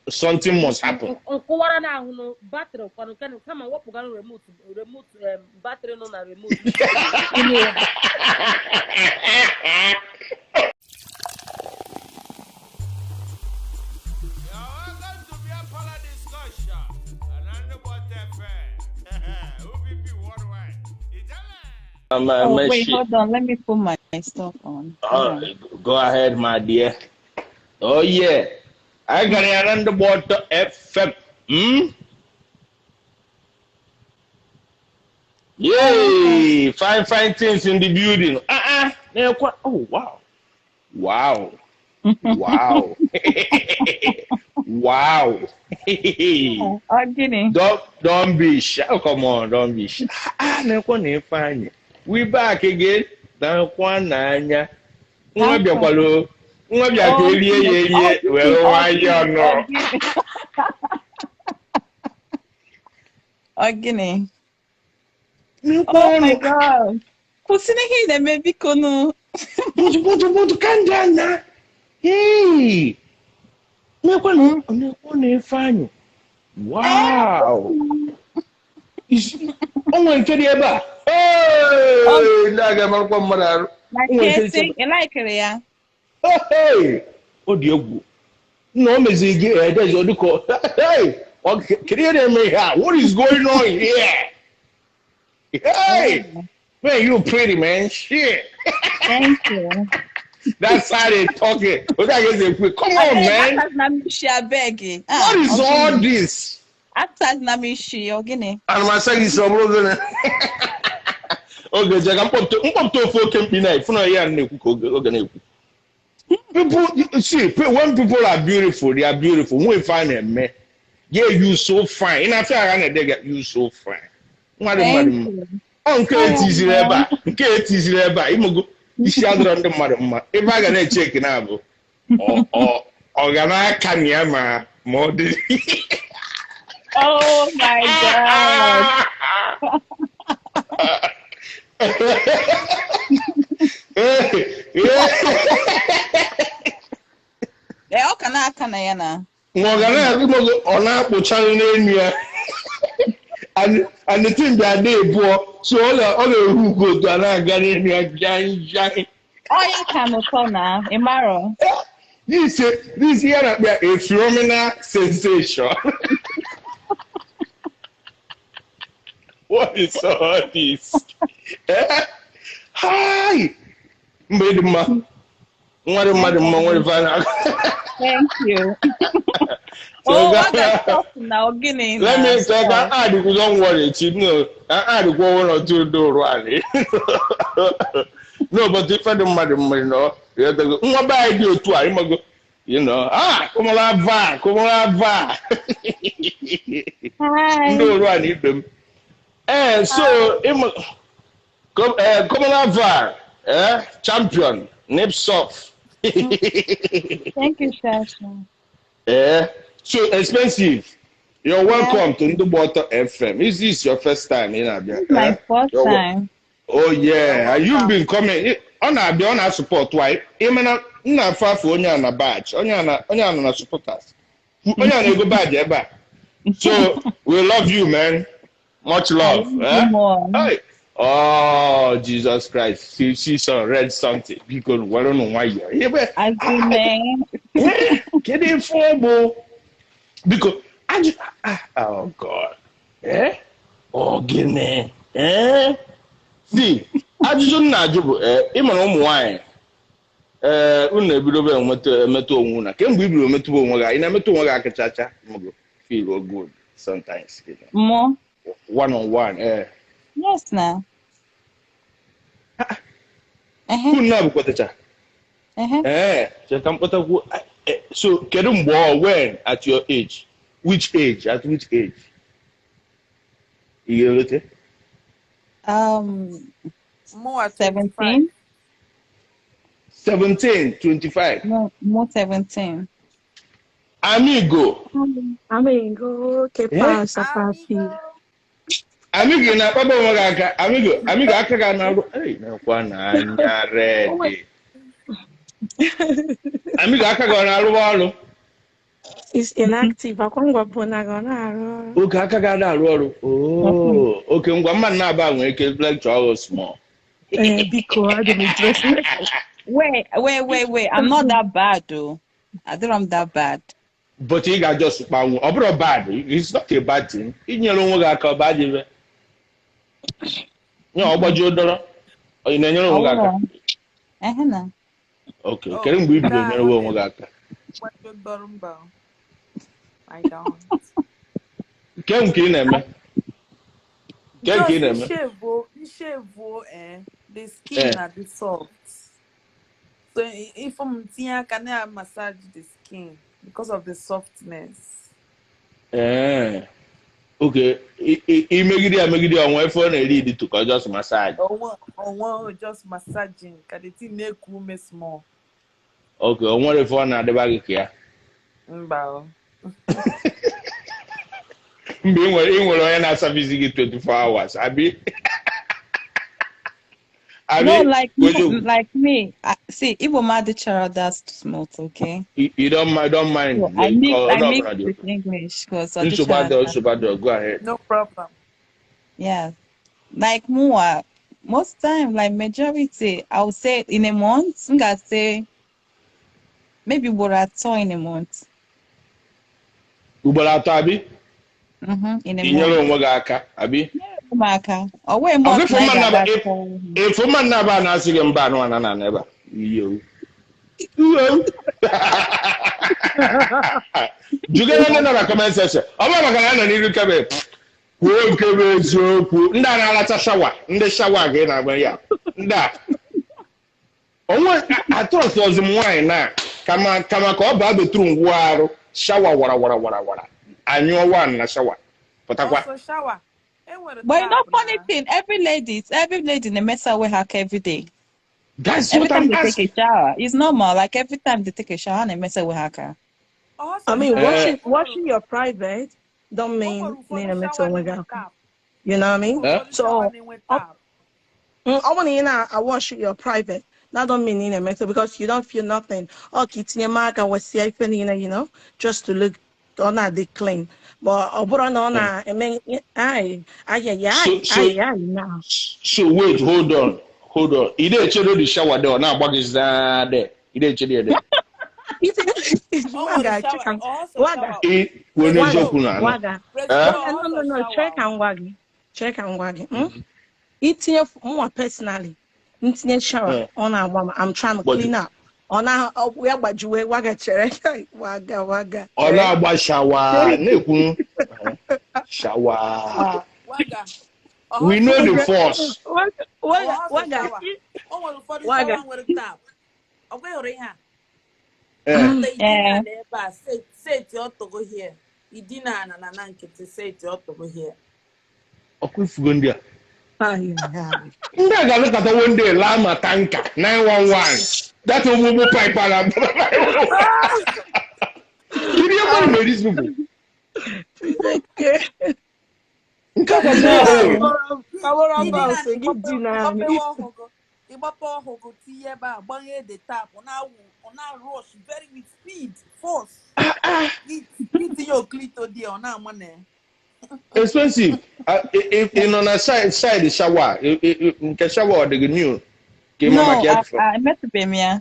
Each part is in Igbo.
Something must happen. Nkụwara na ahụ nụ batrị kwanụ kenụ kama wepụganụ remote batrị nọ na remote. Oh, wait, hold on. Let me put my stuff on. Go ahead, my dear. Oh, yeah. I got it on the water FM. Hmm? Yay! Fine, fine things in the building. Oh, wow. Wow. Wow. Wow. Don't be shy. Oh, come on, don't be shy. We back again. Ogini. Oh my God. Hey. Wow. Hey! Oh, dear. No, hey! What is going on here? Hey! Man, you pretty, man. Shit. Thank you. That's how they talking. Come on, man. What is all this? And my second is okay, Jack, I'm people, see, when people are beautiful, they are beautiful. When you find them, man, yeah, you so fine. And after I they get you so fine. If I can check now, or Oh my God. And the thing that they bought, so all the who go to Oh, you can now, Imaro. This here a phenomenal sensation. What is all this? Hi, Thank you. Oh, what now, Guinea. Let me say, I don't worry, you know, I go 1 or 2 do rally. No, but if I don't matter, you know, you know, come on, va, come on, va. Hi. No, I need them. So, come on, va, champion, Nipsoft. Thank you, Shasha. So expensive. You're welcome to Nduboto FM. Is this your first time in Abia? This is my first time. Oh yeah, you've been coming on Abia on our support. Why? Even na far for onye na badge, onye na supporters. Onye na go badge eba. So we love you, man. Much love. Hey. Oh, Jesus Christ. See some red something. Because we don't know why you're here. Get it for because I just, oh God. Eh? Oh, goodness. Eh? See, I just don't know. Even on wine. Feel good sometimes. You know. More? One on one, eh? Yes, now. So, when at your age? Which age? At which age? You get it? More 17. 17, 25. No, more 17. Amigo. Amigo, ¿qué pasa, papi? Amigo, na papa mo amigo, amigo aka ga na hey na kwa na anya ready. Amigo aka ga na arụ ọrụ. It's inactive. Akwangwa bụ na ọ na-arụ ọrụ. Oke aka ga-ada arụ ọrụ. Oh, okay, ngwa mma na-aba nwere ike lecture ahụ small. Eh, biko, adị m interested. Wait, wait, wait, wait. I'm not that bad though. I think I'm that bad. But ị ga-ajọs kpanwu. Ọ bụrụ bad, it's not a bad thing. Inyere onwe gị aka ọ bad ibe. Nye ọ gbajuo dọrọ. Ị na-enyere onwe gị aka? Eh, na. Okay, Oh, kedu mgbe i bido nah, nyere onwe gị aka? I don't. Ke nke ị na-eme? Ke nke ị na-eme? Shave, eh, the skin Eh. na the soft. So if I'm can I massage the skin because of the softness. Eh. Okay, imegide ya megide ya onwe ife ọ na-eri dị to ka just massage. Or just massaging. Ka the thing na-eku ume small. Okay, o nwere ife ọ na-adịba gị ka ya. Mba o. Mgbe ị nwere onye na-asavisi gị 24 hours, abi? Abi? No, like Wejo, like me. I, see, Igbo Madichara, that's smooth, okay? you don't mind, don't mind. So I mix Oh, I no, mix no, with English because Nsogbu nsogbu go ahead. No problem. Yeah. Like more most time, like majority, I would say in a month, I'm gonna say maybe what I saw in a month. Ugboro atọ abi? Mm-hmm, in a Inyere month. onwe gị aka, abi? Ụmụaka. Ọ wee Ọ month bụ na ị ga-aga ifu mma nnaba na-asị gị mba anụ ana na ebe a. Iyo. Iyo. Jugere ndị nọ na comment section. Ọ bụrụ maka na a nọ n'iru kebe kwuo nke bụ eziokwu. Ndị a na-alacha shawa, ndị shawa ga ị na-agba ya. Ndị a. Onwe atrọst ọzọ m nwaanyị na kama kama ka ọ baa betrum ngwụ arụ shawa wara wara wara wara. Anyụọ wan na shawa. Pụtakwa. Also shower. Enwere But you know, tap funny na. thing, every lady they mess up with her every day. That's Every what time I'm they take asking. a shower, it's normal. Like every time they take a shower, they mess up with her. Also I mean, shower. Eh, washing your private don't O mean nwere ụfọdụ na-emetụ shower onwe gị na-enwe aka. tap. You know what I O mean? nwere eh? ụfọdụ shower So, na-enwe ọ tap. ọ bụrụ na ị na-wash your private, that don't mean ị na-emetụ because you don't feel nothing. Ọ ka itinye m aka wesịa ife niile, you know, just to look ọ na-adị clean. But ọ bụrụ na ọ na-eme ai ai ai So ai so ai ai now. so wait, hold on, hold on. Ị na-echere the shower there, ọ na-agba gị zaa there. Ị na-echere ya there. O nwere Waga, shower. check and Also waga, shower. Ị kwuo waga, n'eziokwu na anụ. waga. Eh? President Waga, no, also no, no, shower. check and waga. Check and waga. Hmm? Itinye mwa personally. Ntinye shower Eh, ọ na-agba m. I'm trying to gbaju. clean up. Ọ na ọ ya gbajuwe waga chere. Waga, waga, Ọ chere. na-agba shawa na-ekwu shawa. Waga. We Also know the Waga, force. waga, waga, also waga. shower. O nwere ụfọdụ Waga. shower nwere tap. Ọ kwa hụrụ ihe a? Eh. After idina Eh, na ebe a, seti ọtọgo here. Idina ana na na nkịtị seti ọtọgo here. Ọkụ ifugo ndị a. Ai, ai. Ndị a ga-alụkọta one day laa ma tanka 911. That ogbugbu pipe a na Kedu ihe mmadụ mere these people? Chineke. Nke a kwa borehole. Kawara Idina mba na sị gị dina anyị. ịgbapewe ọhụgụ ịgbape ọhụgụ tinye ebe a gbanye the tap ọ na-awụ ọ na-rush very with speed force. Itinye oklito dị ọ na-ama na ya. Expensive. Ị nọ na side shower nke shower ọ dị gị new ka ị ma no, maka ya before. I met them, yeah.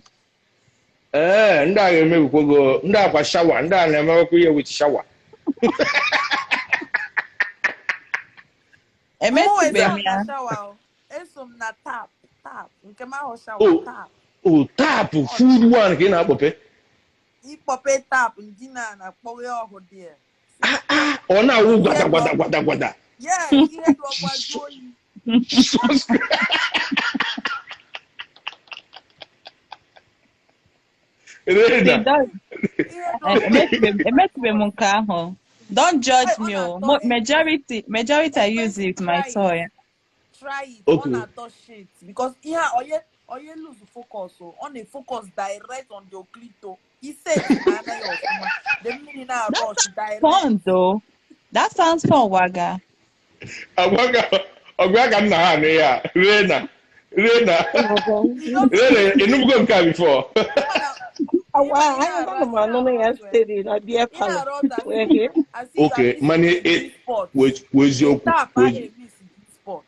Ee, ndị a ga-emebikwa ndị akwa shower ndị a na-emewekwa ihe with shower. I met Mụ them, eso m na yeah. shower o. Eso m na tap tap nke m ahụ shower Oh, tap. oh, tap food one ka ị na-akpọpe. Ịkpọpe tap ndina na kpọghe ọhụ dị ya. Ọ na-awụ Ihe gwada dị gwada ọkụ. gwada gwada. Yes, ihe dị ọkwa jụọ oyi. See, Rena. don't, Ihe dị ọkwa I met them nke ahụ. Don't judge Hey, ọ me. Oh. na-atọ Majority I use it with my Try it. toy. Try it. Ọ Okay. na-atọ shit because ihe a onye onye lose focus o. Ọ na-focus direct on the oklito. Ise na anaghị ọfụma. The mmiri That na-rush sounds direct. fun though. That sounds fun, Waga. Ọgwa ka m na ha anụ ya. Rena. Rena. Waga. You don't Rena, ịnụbugo nke a before. Ịma na Awa, Ịma ị anyị na-arụ ana m ị anụ na-arụ ya ọtụ steady na beer ị parlor. na-arụ ọtụ as Wee if hie. as if you are Okay, missing mana the G spot. wee The eziokwu tap wee ahụ emiss G spot.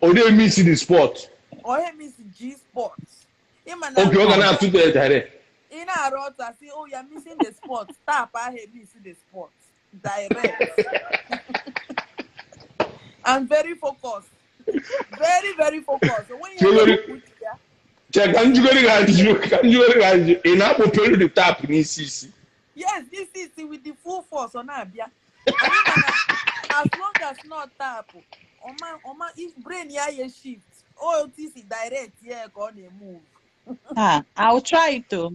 ọ na-eme isi the spot. Ọ emiss G spot. Ịma na Okay, ọ ga na-atụtụ ya direct. Ị na-arụ ọtụ asị, oh, you are missing the spot. Tap ahụ emiss the spot. Direct. And very focused. Very, very focused. When you Chegori- ya, Che ka njugori gị ajụjụ, ka njugori gị ajụjụ, ị na-akpọpere the tap n'isi isi? Yes, this is with the full force ọ na-abịa. Anyị ma na as long as not tap, ọma ọma if brain ya ye shift, o otu isi direct ya ka ọ na-emove. Ah, I'll try it though.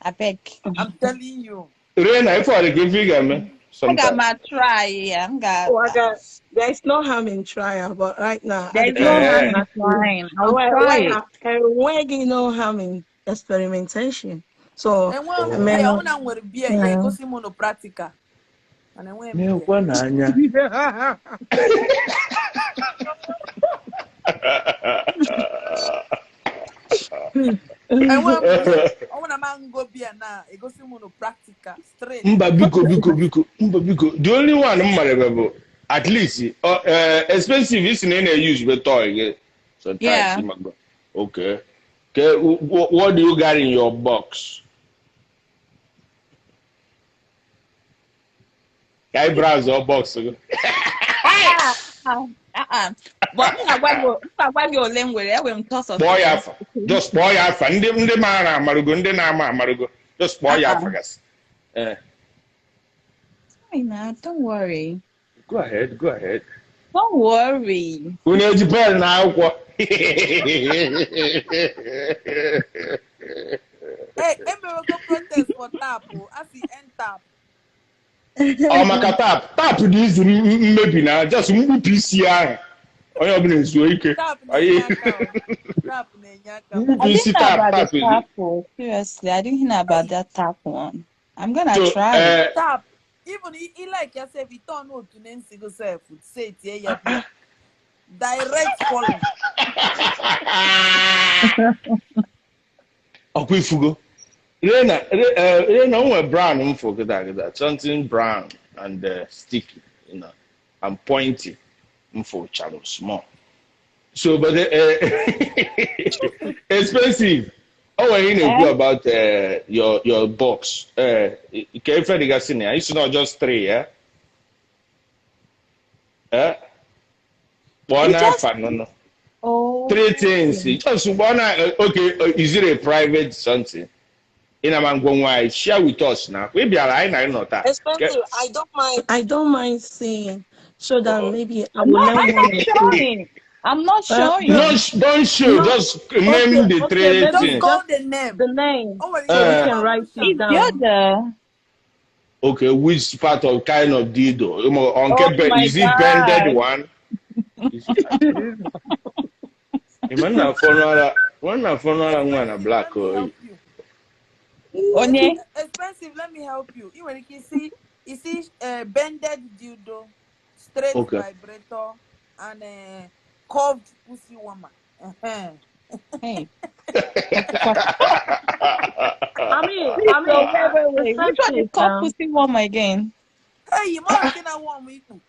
I beg. I'm telling you. Ree na ife ọ dị ka ife ị ga-eme I got sometime. my try. Yeah, I'm got. Oh, there is no harm in trial, but right now, There's no harm in Eh. trying. I'll try it. Enweghị no harm in experimentation. So, Enwe I m mean, bia, ọ na nwere bia ya yeah. egosi m no practical. Mana enweghị m bia. Na-ekwe n'anya. Enweghị m bia. Ọ bụrụ na m aṅụgo bia na egosi m no practical straight. Mba, biko, biko, biko, mba, biko, the only one m mara ebe bụ at least expensive isi na ị na-use be toy gị sometimes. Yeah. You might go, okay. Okay, what do you got in your box? Ka anyị browse your box gị. Ah, ah, ah. But m ga-agwa gị ole m nwere, enwere m tons of Kpọọ ya things. afa, just kpọọ ya afa. Ndị maara amarugo, ndị na-ama amarugo, just kpọọ ya afa Uh-uh. gasị. Eh, Fine, now, don't worry. Go ahead, go ahead. Don't worry. Unu eji pen na akwụkwọ? Hey, emewego protest for tap o. Asị end tap. Ọ maka tap tap dị izu mmebi na just mgbupụ isi ahụ, onye ọbụla ezuo ike. Tap na-enye aka o. Tap na-enye aka. Mgbupụ I isi didn't know tap about tap the ezu. tap oh. Seriously, I didn't know about that tap one. I'm gonna So try it. Tap. Even i like yourself, i turn otu na nsigo sef, say tie ya bia. Direct calling. Ọkwa ifugo Rena, Rena, o nwere brown m fụ kịta kịta, something brown and sticky and pointy m fụ chara small. So, but expensive. O nwere ị na-ekwu Eh? about your box. Ka ife dịgasị na ya, isi not just three, yeah? Eh? Kpọọ You just n'afa, no. Oh. Three things. Just one. Okay, is it a private something? In a man go share with us now. We be alive now, not that. Expensive. I don't mind. I don't mind seeing, so that Uh-oh. maybe I will No, learn I'm one not or two. showing. I'm not showing. No, don't show. No. Just name Okay, the okay, three maybe Just things. call just the name. the name, O nwere so ike we Uh, can write it It's down. the Okay, which part of kind of dildo? Oh my Is it bended God. one? Is it? Nwa na Expensive, black. let me Oh. help you. Onye? Expensive, let me help you. Ị nwere ike isi bended dildo, straight Okay. vibrator, and curved pussy warmer. Hey. I mean, Please I go, mean, wait, wait, wait. Which one is expensive called now. pussy warmer again? Hey, mara nke na-warm ikpu.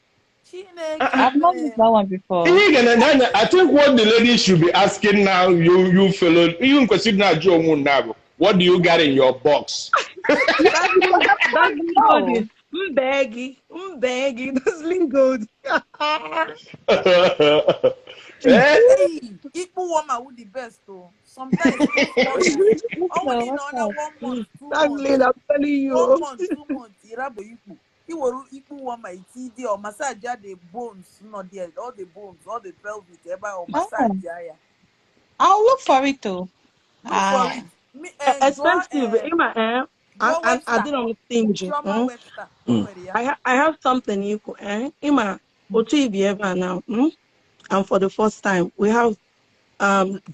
Chineke I've not used that one before. I think what the lady should be asking now, you fellow, even consider now Joe Moon now, what do you got in your box? That's that's No. lingo. Is mbeggy, mbeggy. That's lingo. Eh? Hey, ikpu warmer would the best though. Sometimes those warmers, What's ọ nwere that? ị What's nọ na that? 1 month, 2 That's months, lingo. I'm telling 1 you. month, 2 months, ịrabụ ikpu. Iweru ikpu warmer iti dị ọ massage ya the bones nọ there, all the bones, all the pelvic ebe ahụ Oh, massage ya. I'll look for it though. Look for Ah, it. Me, jụọ Expensive. Ima, eh? I jụọ I I Webster. didn't stingy. Chioma Webster o nwere ya. I have something equal. Eh? Ima, otu ibi ebe a now. And for the first time, we have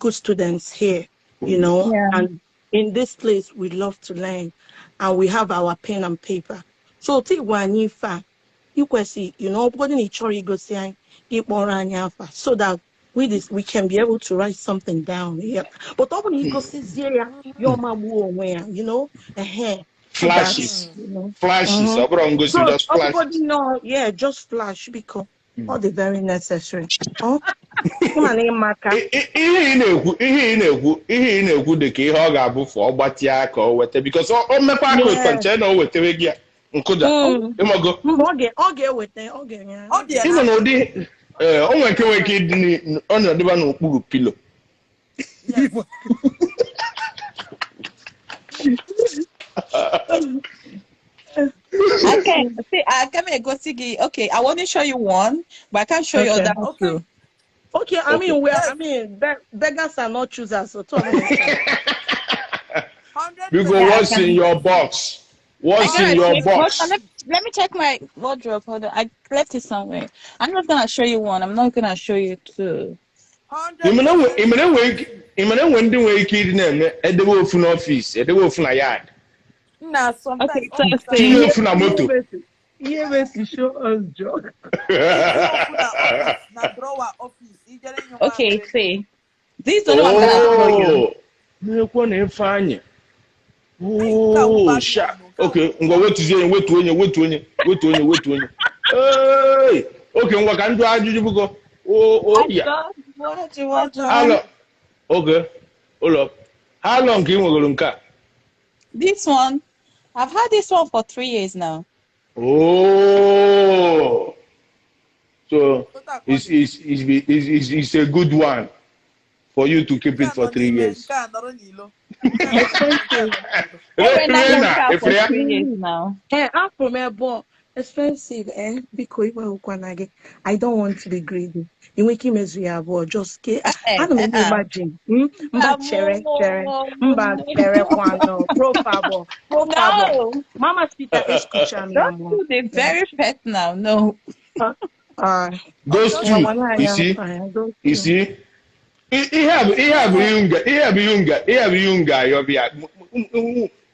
good students here, you know, yeah. and in this place we love to learn, and we have our pen and paper. So otu igwe anyị ife a, ikwesị, you know, ọ bụgodị na ị chọrọ igosi anyị, ịkpọrọ anyị afa, so that We can be able to write something down here. But ọ bụ na igosizie ya, ya ọma gbuo onwe ya, you know? Ehe. So that, Flashes. you know. Flashes. Mhm. Ọ bụrụ ngosi, So just flashes. everybody know, yeah, just flash because all the very necessary. Oh, ịma na ịma aka. Ihe ị na-ekwu ihe ị na-ekwu ihe ị na-ekwu dị ka ihe ọ ga-abụ fụ ọ gbatịa aka o weta because o mekwa aka ụtọ Yeah. nche na o wetewe gị ya nkụja ịmago Mba, ọ ga-eweta, ọ ga-enye. Ọ dị ya ịnọ n'aka. n'ụdị ee o nwere nke nwere ike ịdị ọ na-adịba n'okpuru pilo. Yes. I can see I can go see. Okay, I want to show you one, but I can't show you Okay. other Okay. two. Okay, I Okay. mean, Yes. I mean, beggars are not choosers. So talk about Biko, 100% Yeah, I what's can. in your box? I What's in gotta your check. Hold on, box? let me check my wardrobe. Hold on, I left it somewhere. I'm not gonna show you one. I'm not gonna show you two. 100% expensive. Ịmana enwe ndị nwere ike ịdị na-eme edebe ofu n'ọfịs, edebe ofu na yard, Nna, Okay, sometimes so office tinye see. ofu na moto. Ihe mesi show us joke. Itinye ofu na office, na drawer office. Ijere ịnyụ Okay, mamịrị. see. This is the one I'm gonna show you. Oh, na-ekwe na Ifeanyị. Hey, nke a wụ Oh, bad sha. one o, nke a wụ Okay, ngwa wetuzie onye, wetu onye, wetu onye, wetu onye, wetu onye. Hey, okay, ngwa ka m jụọ ajụjụ bụgo. Oh, I yeah. don't what you want Ọjọọ. How long? Okay, hold up. How long ka ị nwegoro nke a? This one, I've had this one for 3 years now. Oh, so Otu a ka ọ it's dị. it's it's it's a good one for you to keep Nke it a for nọ 3 n'ime, years. nke a nọrọ n'ilo. Nke a nọrọ n'ilo, nke a Expensive. nọrọ n'ilo. Enwere na Rena, nke a for efere ya. 3 years now. Eh, afọ m ebe ọ expensive, eh? Biko iwe ụkwana gị. I don't want to be greedy. Ị nwere ike imezu ya abụọ, just ke Eh, ana m eme eh, imagine. Mba chere chere. Mba chere kwano. Por favor. Por favor. No, Mama Sita escucha mi don't amor. do the very pet now. No. Those Ọjọọ. two, you Nwa see, those you two. see. Ihe a bụ ihe a bụ ihe nga ihe a bụ ihe nga ihe a bụ ihe nga ayọbịa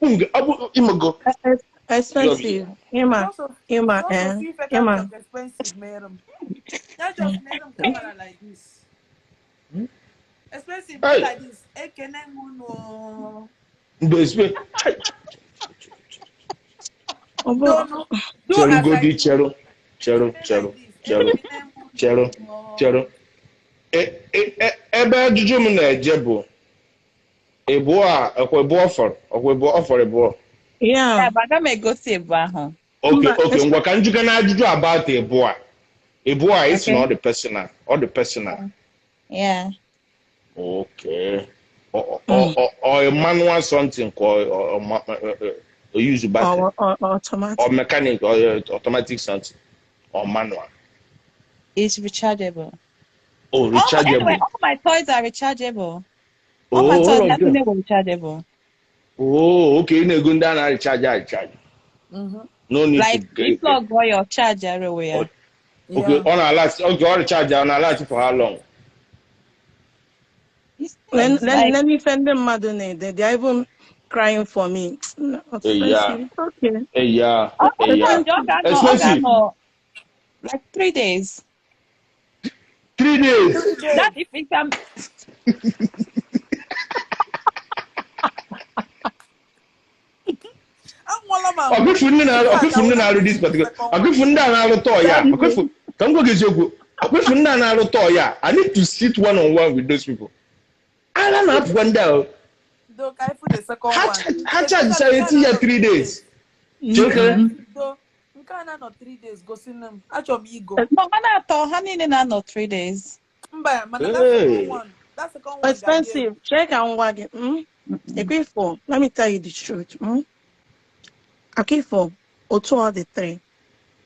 nga ọ bụ ịmago Expensive. Ịma Sọsọ ịma sọsọ eh ofu ife ka m ịma. chọrọ ka expensive mere m. Ya just mere m camera like this. Expensive be Hey, like this. Ekene m unu o. mgbe ezigbo Ọ bụ No, no. Do as I cherugodi do. cheru cheru Ekene cheru like this. cheru Ekene m unu cheru o. cheru. Ebe ajụjụ m na-eje bụ ịbụọ a ọkwa ịbụọ fọrọ ọkwa ịbụọ ọ fọrọ ịbụọ. Yeah, yeah. but aga m egosi ebu ahụ. Okay, Mba okay, ngwa ka njụga na ajụjụ about ịbụọ a. Ịbụọ a isi na Okay. ọ dị personal, ọ dị personal. Yeah. Okay. Or manual something or use battery or or automatic. mechanic or automatic something or manual. It's rechargeable. Oh, All my, anyway, rechargeable. all my toys are rechargeable. All my Oh, toys, all of nothing them. were rechargeable. Oh, okay. You know, go down and recharge, recharge. No need to Like get you plug all your charger everywhere. Okay, Yeah. on our last. Okay, all recharge on our last for how long? These Let, things, let, like let me send them mother. They are even crying for me. No, Yeah, expensive. Okay. yeah, oh, yeah. charge Expensive. like 3 days. 3 days. 3 days. That if it can Anwụọla m anwụ. Ọkụfu ndị na In fact, ọkụfu I ndị will na-arụ have to this see the particular second one. ọkụfu ndị a na-arụ tọọ ya ọkụfu ka m gwa gị eziokwu ọkụfu ndị a na-arụ tọọ ya I need to sit one on one with those people. Ara na-apụkwa ndị ahụ Though, ka I put the second ha one. ha Especially charge nke a eti ya na-anọ 3 3 days. days. Chekere. Expensive though. Nke a na-anọ 3 days gosi nne m. Achọrọ m igo. No, ha na-atọ ha niile na-anọ 3 days. Mba, mana that second Hey. one, that second one ga-adị Expensive. egwu. Check and wag. Equifo, let me tell you the truth. Akifo, otu all the three.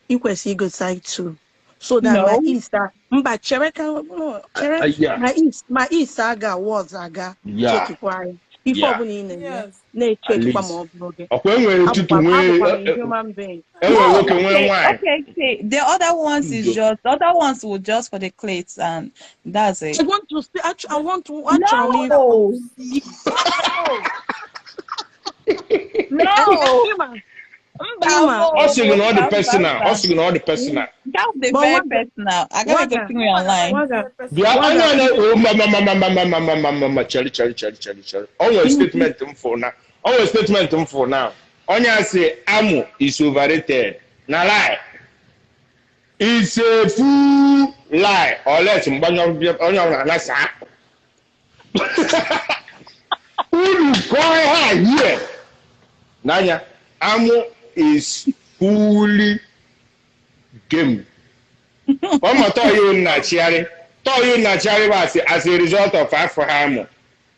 Ikwesi go side two. So that my No. east mba chere ka no chere Yeah. my east aga was aga Yeah. chekikwa ya. Ife Yeah. ọbụla ị na-eme Yes. At na-echekikwa least. ma ọ bụrụ gị. Ọkwa enwere ụtụtụ Abụkwa nwee abụkwa m a human being. enwere No, nwoke nwee okay, nwaanyị. okay, okay. The other ones is Ndo. just the other ones were just for the plates and that's I it. want to see I want to achọrọ m What ịfụ. I want No, to see. No. no, Ịma mba ịma Ọ sị gị na ọ mba dị mba personal. Ọ mba. sị gị na ọ dị personal. That would be But very Waga, personal. I gotta go Waga, see me online. Waga, Bịa Waga. onye na ma ma ma ma ma ma ma ma ma ma ma chere chere chere chere chere. O nwere statement m fụ na o nwere statement m fụ na onye a sị amụ is overrated na lie. It's a full lie unless mgbanye onye ọbụla anasa. Unu kọọ ha here. N'anya, amụ is fully game. Ọma tọọ na-achịgharị tọọ na-achịgharị bụ as a result of afọ ha amụ.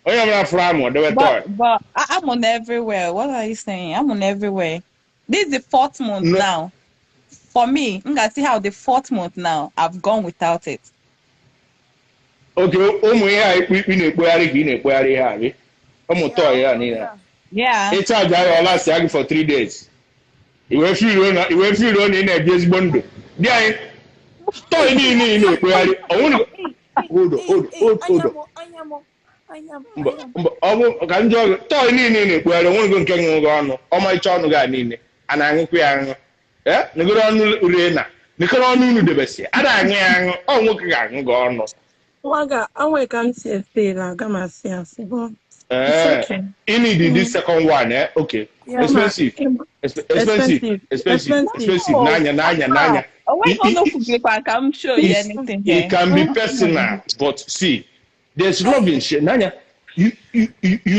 Onye ọbụla fụrụ amụ dewe tọọ. But I'm on everywhere. What are you saying? I'm on everywhere. This is the fourth month No. now. For me, I'm gonna see how the fourth month now I've gone without it. Okay, ụmụ ihe a ikpu ikpu na-ekpogharị ka ị na-ekpogharị ihe a gị. Ụmụ tọọ ya niile. Yeah. Ịchaji ahịa ọla si agị for 3 days. Iwe firuo na ị na-ebi ezigbo ndụ. Di anyị tọọ niile ị na-ekpogharị onwere hold hold hold hold. Mba mba ọ bụ ka ndị ọgụ tọọ niile ị na-ekpogharị onwere nke ṅụrụ gị ọnụ ọmarịcha ọnụ gị a niile a na-aṅụkwa ya aṅụ. Ee negoro ọnụ rie na nekọrọ ọnụ unu debesi a na-aṅụ ya aṅụ ọ nwoke ga-aṅụ gị ọnụ. Waga, anwe ka m si efe na aga m asị asị. But it's okay. You need this second one, eh? Okay. Yeah. Expensive. Expensive. Expensive. Expensive. Oh, Nanya, nanya, nanya. Oh, wait, no, I'm sure you anything here. It can be personal, but see, there's love in share. Nanya, you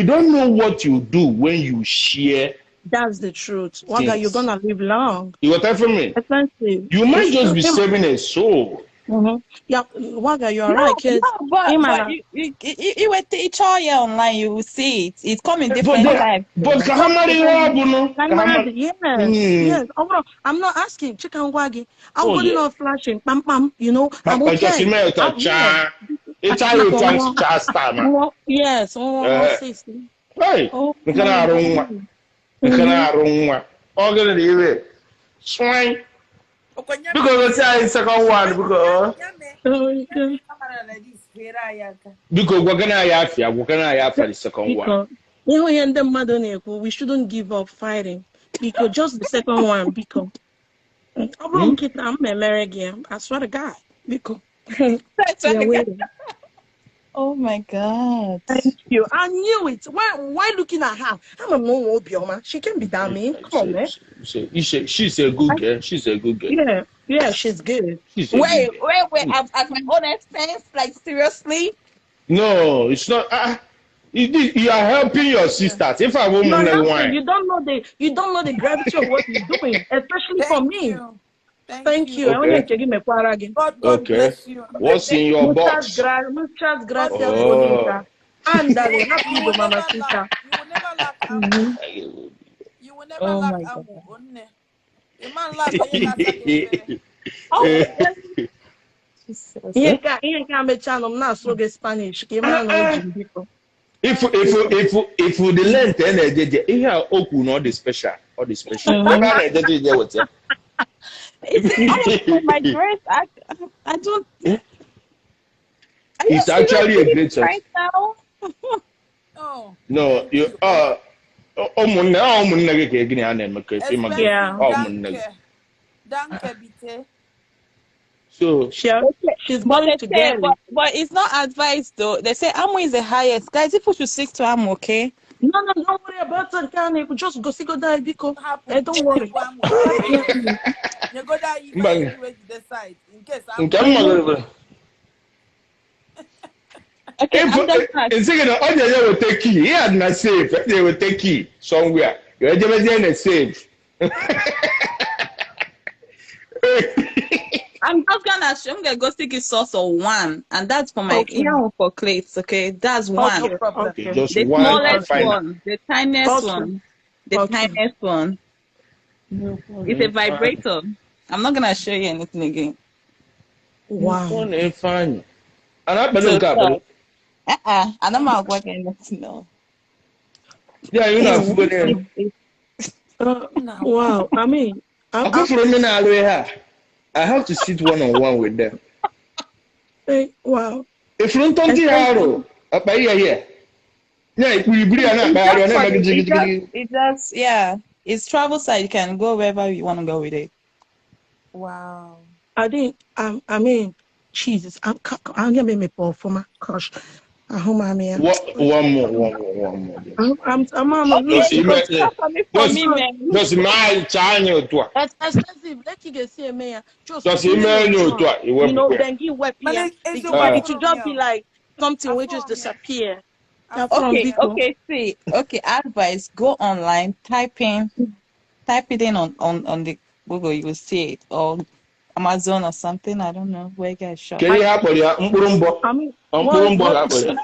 don't know what you do when you share. That's the truth. Waga, you're gonna live long. You got that from me? Expensive. You might just be saving a soul. Mm-hmm. Yeah, Waga, you're right. No, but you went to each other online, you will see it. It's coming different types. But yes, yes. I'm not asking. Chicken wagi. I'm going not flashing. Pam pam. You know, I'm okay. Yes. Hey, Swine. Because I second one, because we're gonna have the second one. We shouldn't give up fighting. Because just the second one, because I swear to God, because oh my God. Thank you. I knew it. Why looking at her? I'm a no Obioma. She can be that mean. Come on, man. She's a good girl. She's a good girl. Yeah, yeah, she's good. She's wait, wait, wait. At my own expense, like seriously? No, it's not. You are helping your sisters. If I woman wine, you don't know the gravity of what you're doing, especially for me. Thank you. Okay. God bless you. What's in your box? Muchas gracias, bonita. Andale, happy mamacita. You will never lack ammo. You will never lack ammo. You man lack. Oh, Spanish. If the length and the oku not the special or the special. It's my dress. I don't. Yeah. It's actually a great choice. Right now. Oh. No, you are. So she's going to get it. But it's not advised though. They say ammo is the highest. Guys, if you should stick to ammo, okay? No, don't worry about it. Just go see go die, because don't worry. You go die in case I'm okay, it's will take key. He had not safe. They will take key somewhere. You're just safe. I'm just gonna I'm gonna go stick a sauce or one, and that's for my okay. For plates. Okay, that's one. No problem. Okay, just the one smallest one, the tiniest one, the tiniest one. No. It's a vibrator. I'm not gonna show you anything again. Wow. And I don't I don't know what anything. No. Yeah, you know. Wow. I mean, I have to sit one on one with them. Hey, wow. If you don't here, yeah, it does, yeah. It's travel side. You can go wherever you want to go with it. Wow. I didn't. I mean, Jesus, I'm gonna make ọfụma. Gosh, ahụ m amị ya. One more, one more, one more. I'm Okay, Just you go ime stop for me for just me, man. just mee chaa anya otu a. That's expensive. Like you can see me, just Just tinye ime anya otu otu a. a You know, iwepụkwa ya. then you wep Mana ya. It eziokwu Eh. it will afụrụ m just ya be o. like something will just Afụrụ m ya. disappear. Now Afụrụ from m Okay, ya. Biko. okay, see. Okay, advice. Go online, type it in on the Google, you will see it. Or Amazon or something. I don't know where you guys shop. Kedu ihe a kpọrọ ya mkpụrụ mbọ? I mean, Ọ mkpụrụ what mbọ ka a what kpọrọ ya.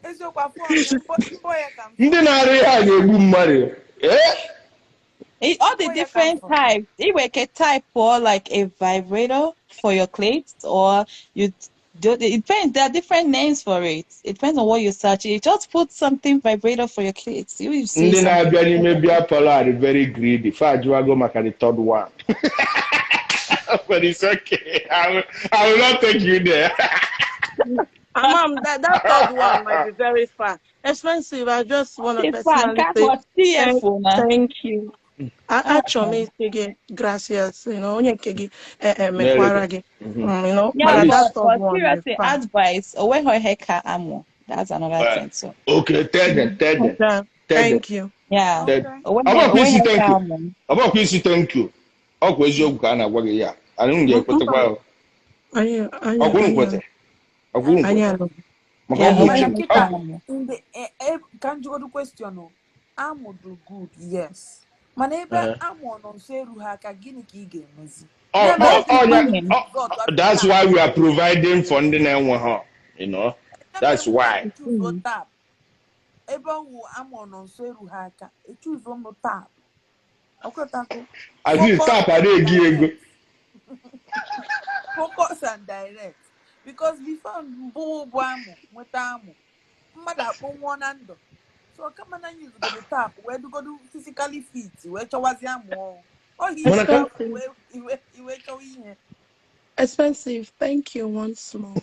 Eziokwu afụrụ m ya. Mbọ ya ka m Ndị fụrụ. na-arụ ihe a ga-egbu mmadụ. Eh? All the Mbọ ya ka m different fụrụ. types. You can type for like a vibrator for your clit, or you do. It depends. There are different names for it. It depends on what you search. You just put something vibrator for your clit. You will see Ndị something. na-abịa n'ime bịa palọ are very greedy. Fa ajụwago maka the third one. But it's okay. I will not take you there. Mom, that third one might be very far. Expensive. I just want to It's fine. personally Can't say watch thank TF na. thank you. Achọrọ m ịsị gị gracias, you know, onye nke gị mekwara There gị. you go. You know, Yeah, mana At that least. third but one dị seriously, far. advice. Away her haircut amo. That's another thing. So Okay, tell them, tell them, Okay, tell them. thank you. yeah, Tell Okay. away Ọ bụkwa away isi thank haircut you. amo. Ọ bụkwa isi thank you. Ọ kwa eziokwu ka a na-agwa gị ya. Anyị ga-ekwetekwa ahụ. Anyị anyị Ọkwa unu anyị kwete. Ọkwa unu anyị kwete. anọ. Maka ọ Yeah, bụ away Mana uche. kịta haircut amo. ndị ka m jụgodu question o. Amụ dị good, yes. Mana ebe amụ nọ nso erughị aka, gịnị ka ị ga-emezi? Ya mere That's the eji thing. resort abịa That's tap. why we are providing for ndị na-enwe ha. You know, Ya mere that's m why. ji chuzuo tap. Ebe ọ wụ amụ nọ nso erughị aka, echuzuo m tap. Ọkwetago. At least Focus tap and adịghị ego. direct. Focus and direct. Because before mbụ bụ amụ, nweta amụ, mmadụ akpọnwụọ na ndụ. So kama na yuzugodo tap wee dugodo physically fit wee chọwazie amụ ọrụ. Ọ Mana hicha ka Expensive. iwe iwe chọwa ihe. Expensive. Thank you once more.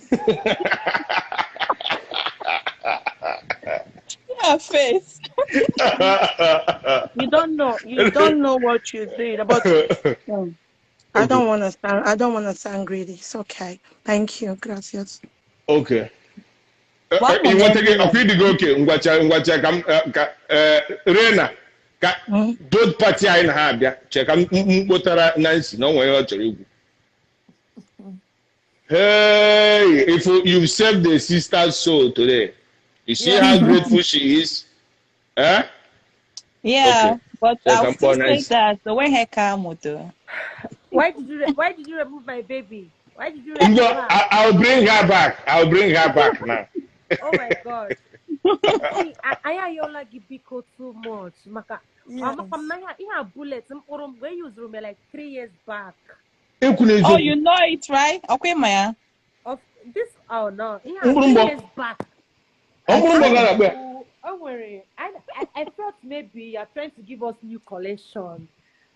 Yeah, face. You don't know. You don't know what you did, but I Okay. don't want to sound. I don't want to sound greedy. It's okay. Thank you. Gracias. Okay. One Ị more nwetaghị everyone. ọkwa ịdịgo oke ngwacha ngwacha ka m ka Rena ka both party anyị na ha abịa chee ka m kpotara Nancy na o nwere ihe ọ chọrọ ikwu. Hey, if you've saved the sister's soul today, you see how Yes. grateful she is? Eh? Yeah, Okay. but Chee ka I'll m still kpọọ say Nancy. that the way haircut amo though. Why did you remove my baby? Why did you remove No, her? I'll bring her back. I'll bring her back now. Oh my God. See, I ayọla gị biko too much. Maka amakwa m Yes. na ihe a bullet mkpụrụ mgbe e yuzuru m like 3 years back. Ekwu Oh, n'eziokwu. you know it, right? Okay, Maya. Of this, oh no, ihe a Mkpụrụ 3 mbọ. years back. Ọ mkpụrụ mbọ gara akpa ya. O nwere, I felt maybe you're trying to give us new collection.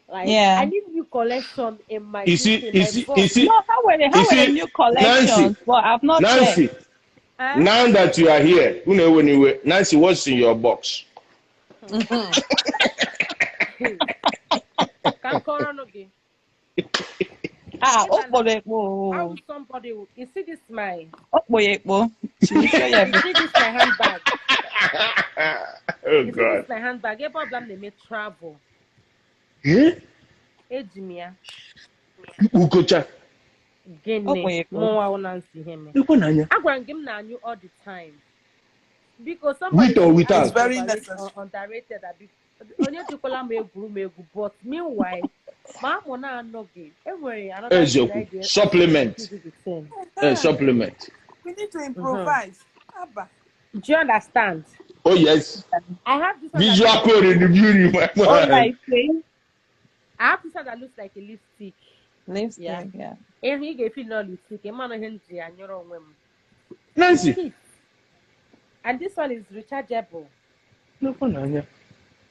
Like I Yeah. need new collection in my You this see, in you my see, you box. see, No, how were they? you How were the see, new Nancy, collections? But I've not checked. Nancy, Eh? now that you are here, unu ewe n'iwe, Nancy, what's in your box? Ka m kọrọ nụ gị. Ah, Ịma na okporokpo. how somebody will, you see this my Okporokpo. She will show you you everything. see this my handbag. Oh You see God. this my handbag. Ebe ọbụla m na-eme travel. Eh? Eji m ya. Ukocha. Gịnị Okporokpo. mụnwa wụ Nancy ihe mee. Ekwe n'anya. Agwara m gị m na-anyụ all the time. Biko somebody With or say I'm It's without? very overrated necessary. or underrated abi. Onye jikwala m egwuru m egwu but meanwhile ma amụ na-anọghị enwere another thing Eziokwu. I ga Supplement. do the same. Supplement. We need to improvise. Abba. Do you understand? Oh yes. I have this one that Visual looks code in the beauty, my Oh, man. like see? I have this one that looks like a lipstick. Yeah. Lipstick, yeah. Ihe ị ga-efi nọ lipstick, ịma na ihe m ji anyụrụ onwe m. Nancy. Sit. And this one is rechargeable. Nekwe n'anya.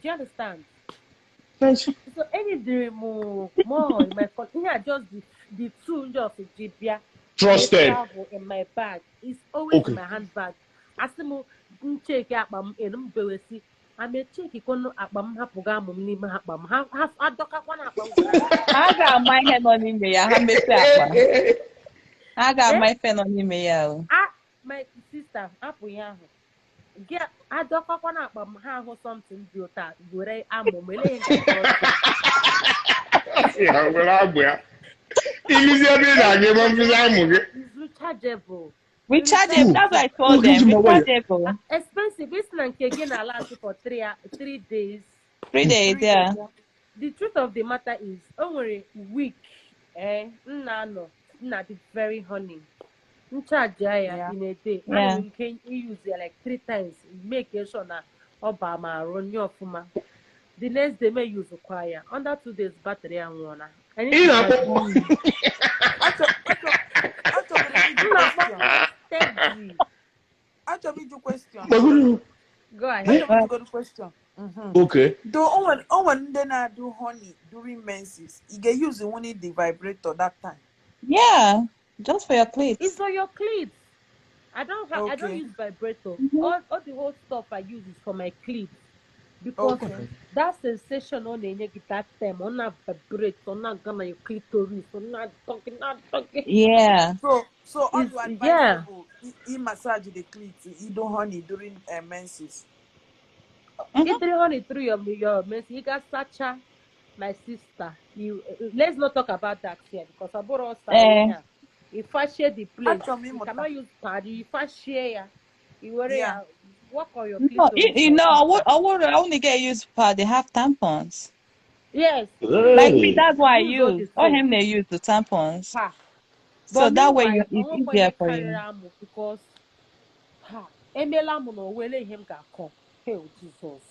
Do you understand? Nancy. So any dream more in my phone, here just the two just ji bịa wee Trusted. travel in my bag. It's always in Okay. my handbag. Asị m ncheke akpa m elu m bewesi Amechekikwanụ akpa m hapụga amụ m n'ime akpa m ha adọkakwana akpa m. Ha ga-ama ihe nọ n'ime ya, ha mepee akpa. Ha ga-ama ife nọ n'ime ya o. My sister, hapụ ya ahụ. Gị adọkakwana akpa m ha ahụ something dị ụta were amụ m ele ihe ya were agbụ ya. Iluzi ebe ị na-aga ebe mfụzi amụ gị. It's rechargeable. Rechargeable, that's what I told them. Rechargeable. Expensive. It's na nke gị na last for 3 days. 3 days, yeah. The truth of the matter is, o nwere week, nna anọ, nna dị very honey. Ncharge ya in a day. Yeah. And you can use it like 3 times. Make sure na ọ ba ma arụ nye ọfụma. The next day may use kwa ya. Under 2 days battery anwụọla. Ị na-akpọ Achọrọ m ịjụ question. Go ahead. Achọrọ m ịjụ question. Okay. Though o nwere ndị na-adụ horny during menses, ị ga-use only the vibrator that time. Yeah, just for your clit. It's for your clit. I don't have. I don't use vibrator. All the whole stuff I use is for my clit. Because that sensation on the that time, on that vibrate, on that gonna your clitoris, on that talking, not talking. Yeah. So all you advise people, he massage the clit, he don't honey during menses. He mm-hmm. honey through your menses. He got Sacha, my sister. You let's not talk about that here because I bought us. If I share the place, you cannot use party. If I share, you worry. Work on your no, you know, I would only get used pad. They have tampons. Yes. Like me, that's why I use. All him they use the tampons. Ha. So but that way it's easier for you. Because him got caught. Hey, Jesus.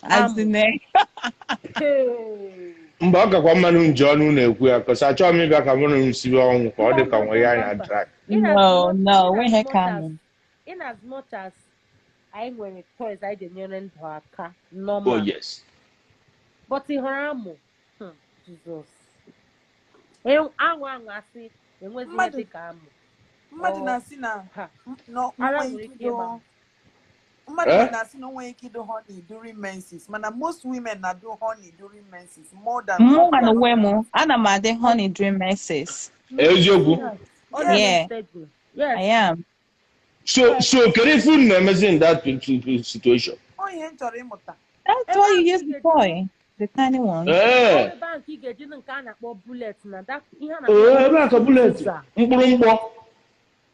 As in Mgbe ọ gakwa mmanụ nje ọnụ na-ekwu ya kọsa achọghị m ịbịa ka mụ na m sibe ọnwụ ka ọ dị ka nwe ya na drag. No, we ha come. In as much as I nwere toys I dey nyere ndụ aka normal. Oh yes. But ị hụrụ amụ, Jesus. Anwụ anwụ asị enwezi ihe dị ka amụ. Mmadụ na-asị na mmadụ na-asị na o nwere ike ịdụ honey during menses, mana most women na-do honey during menses more than mụ na onwe m, ana m adị honey during menses. Eziokwu. Yeah. I am. So can you food in that situation? Oh, yeah, that's why you use the toy, the tiny one. Eh. Bullet.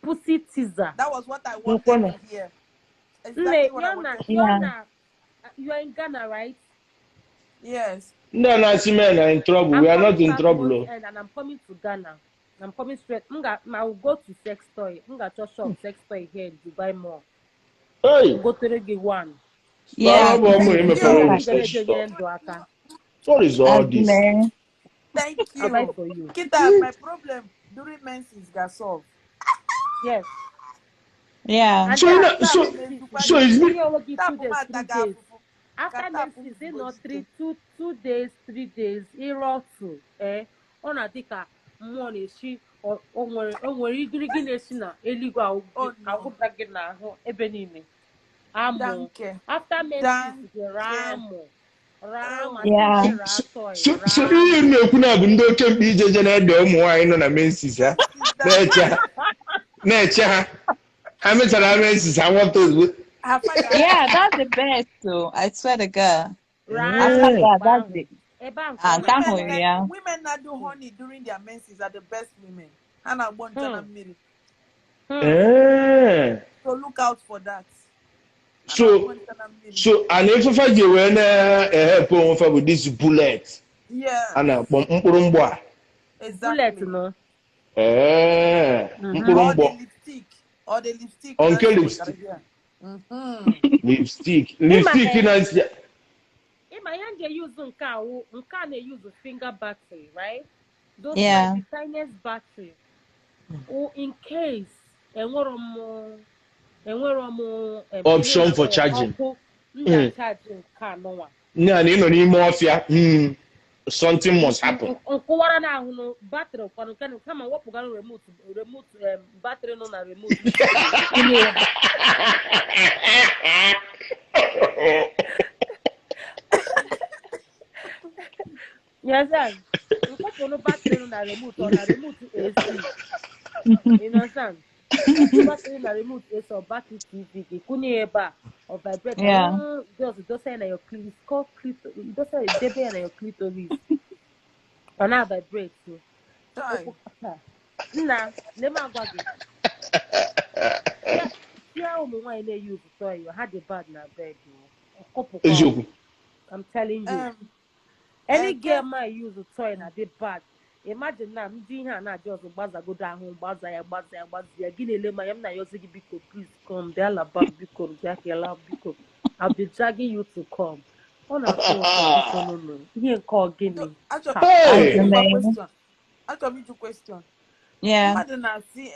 Pussy teaser. That was what I wanted to hear. Exactly what I wanted to hear. You are in Ghana, right? Yes. No, men are in trouble. We are not in trouble. And I'm coming to Ghana. I'm coming straight. I will go to sex toy. I'm going to shop sex toy here in Dubai Mall. Hey. Go to the one. Yeah. What is all this? Thank you. I for you. Kita, my problem during menses got solved. Yes. Yeah. And so it's me. 2 days, 3 days. After menses, they not 3, 2, 2 days, 3 days. Two. Eh? On a dika. Mmụọ na-esi o nwere igirigi na-esi na eluigwe agwụba gị n'ahụ ebe niile amụ after menses ramụ so ihe m na-ekwu na bụ ndị oke mkpi ijeje na-ede ụmụ nwaanyị nọ na menses ha na-eche ha ha mechara menses ha nwata ozugbo. Yeah, that's the best though. I swear to God. After that, that's it. Women that do honey during their menses are the best women. So look out for that. So and if I you when help with this bullet. Yeah. And exactly. Bullet, no. Or the lipstick. Uncle lipstick. Lipstick. Lipstick nice. My hand they use nka they use finger battery, right? Those like the tiniest battery. Or in case option for charging. Charging car no one. No, something must happen. Battery come and what remote battery no na remote. Yes, sir. Ịkpọpụrụ batrị nọ na remote, ọ na remote AC. You understand? Battery na remote AC or battery TV gị, kwụnye ya ebe a, ọ vibrate. Yeah. Just dosa ya na your clitoris, call clitoris, dosa ya, debe ya na your clitoris. Ọ na-vibrate. Chai. Nna, lee m agwa gị. Ya ụmụ nwaanyị na-eyi toy, ha dị bad na bed. Ọkọpụkwa. Eziokwu. I'm telling you. Any girl might use a toy na dị bad. Imagine na ndị ihe a na-adị ọzọ gbazagodo ahụ, gbaza ya, gbaza ya, gbaza ya. Gị na-ele m anya, m na-ayọzi gị, biko, please come, bịa laba, biko, bịa kela, biko. I'll be dragging you to come. Ọ na-atọ ụtọ, biko, nụnụ. Ihe nke ọ gịnị? Achọrọ Hey! m ịjụ question. Achọrọ m ịjụ question. Yeah. Mmadụ na-asị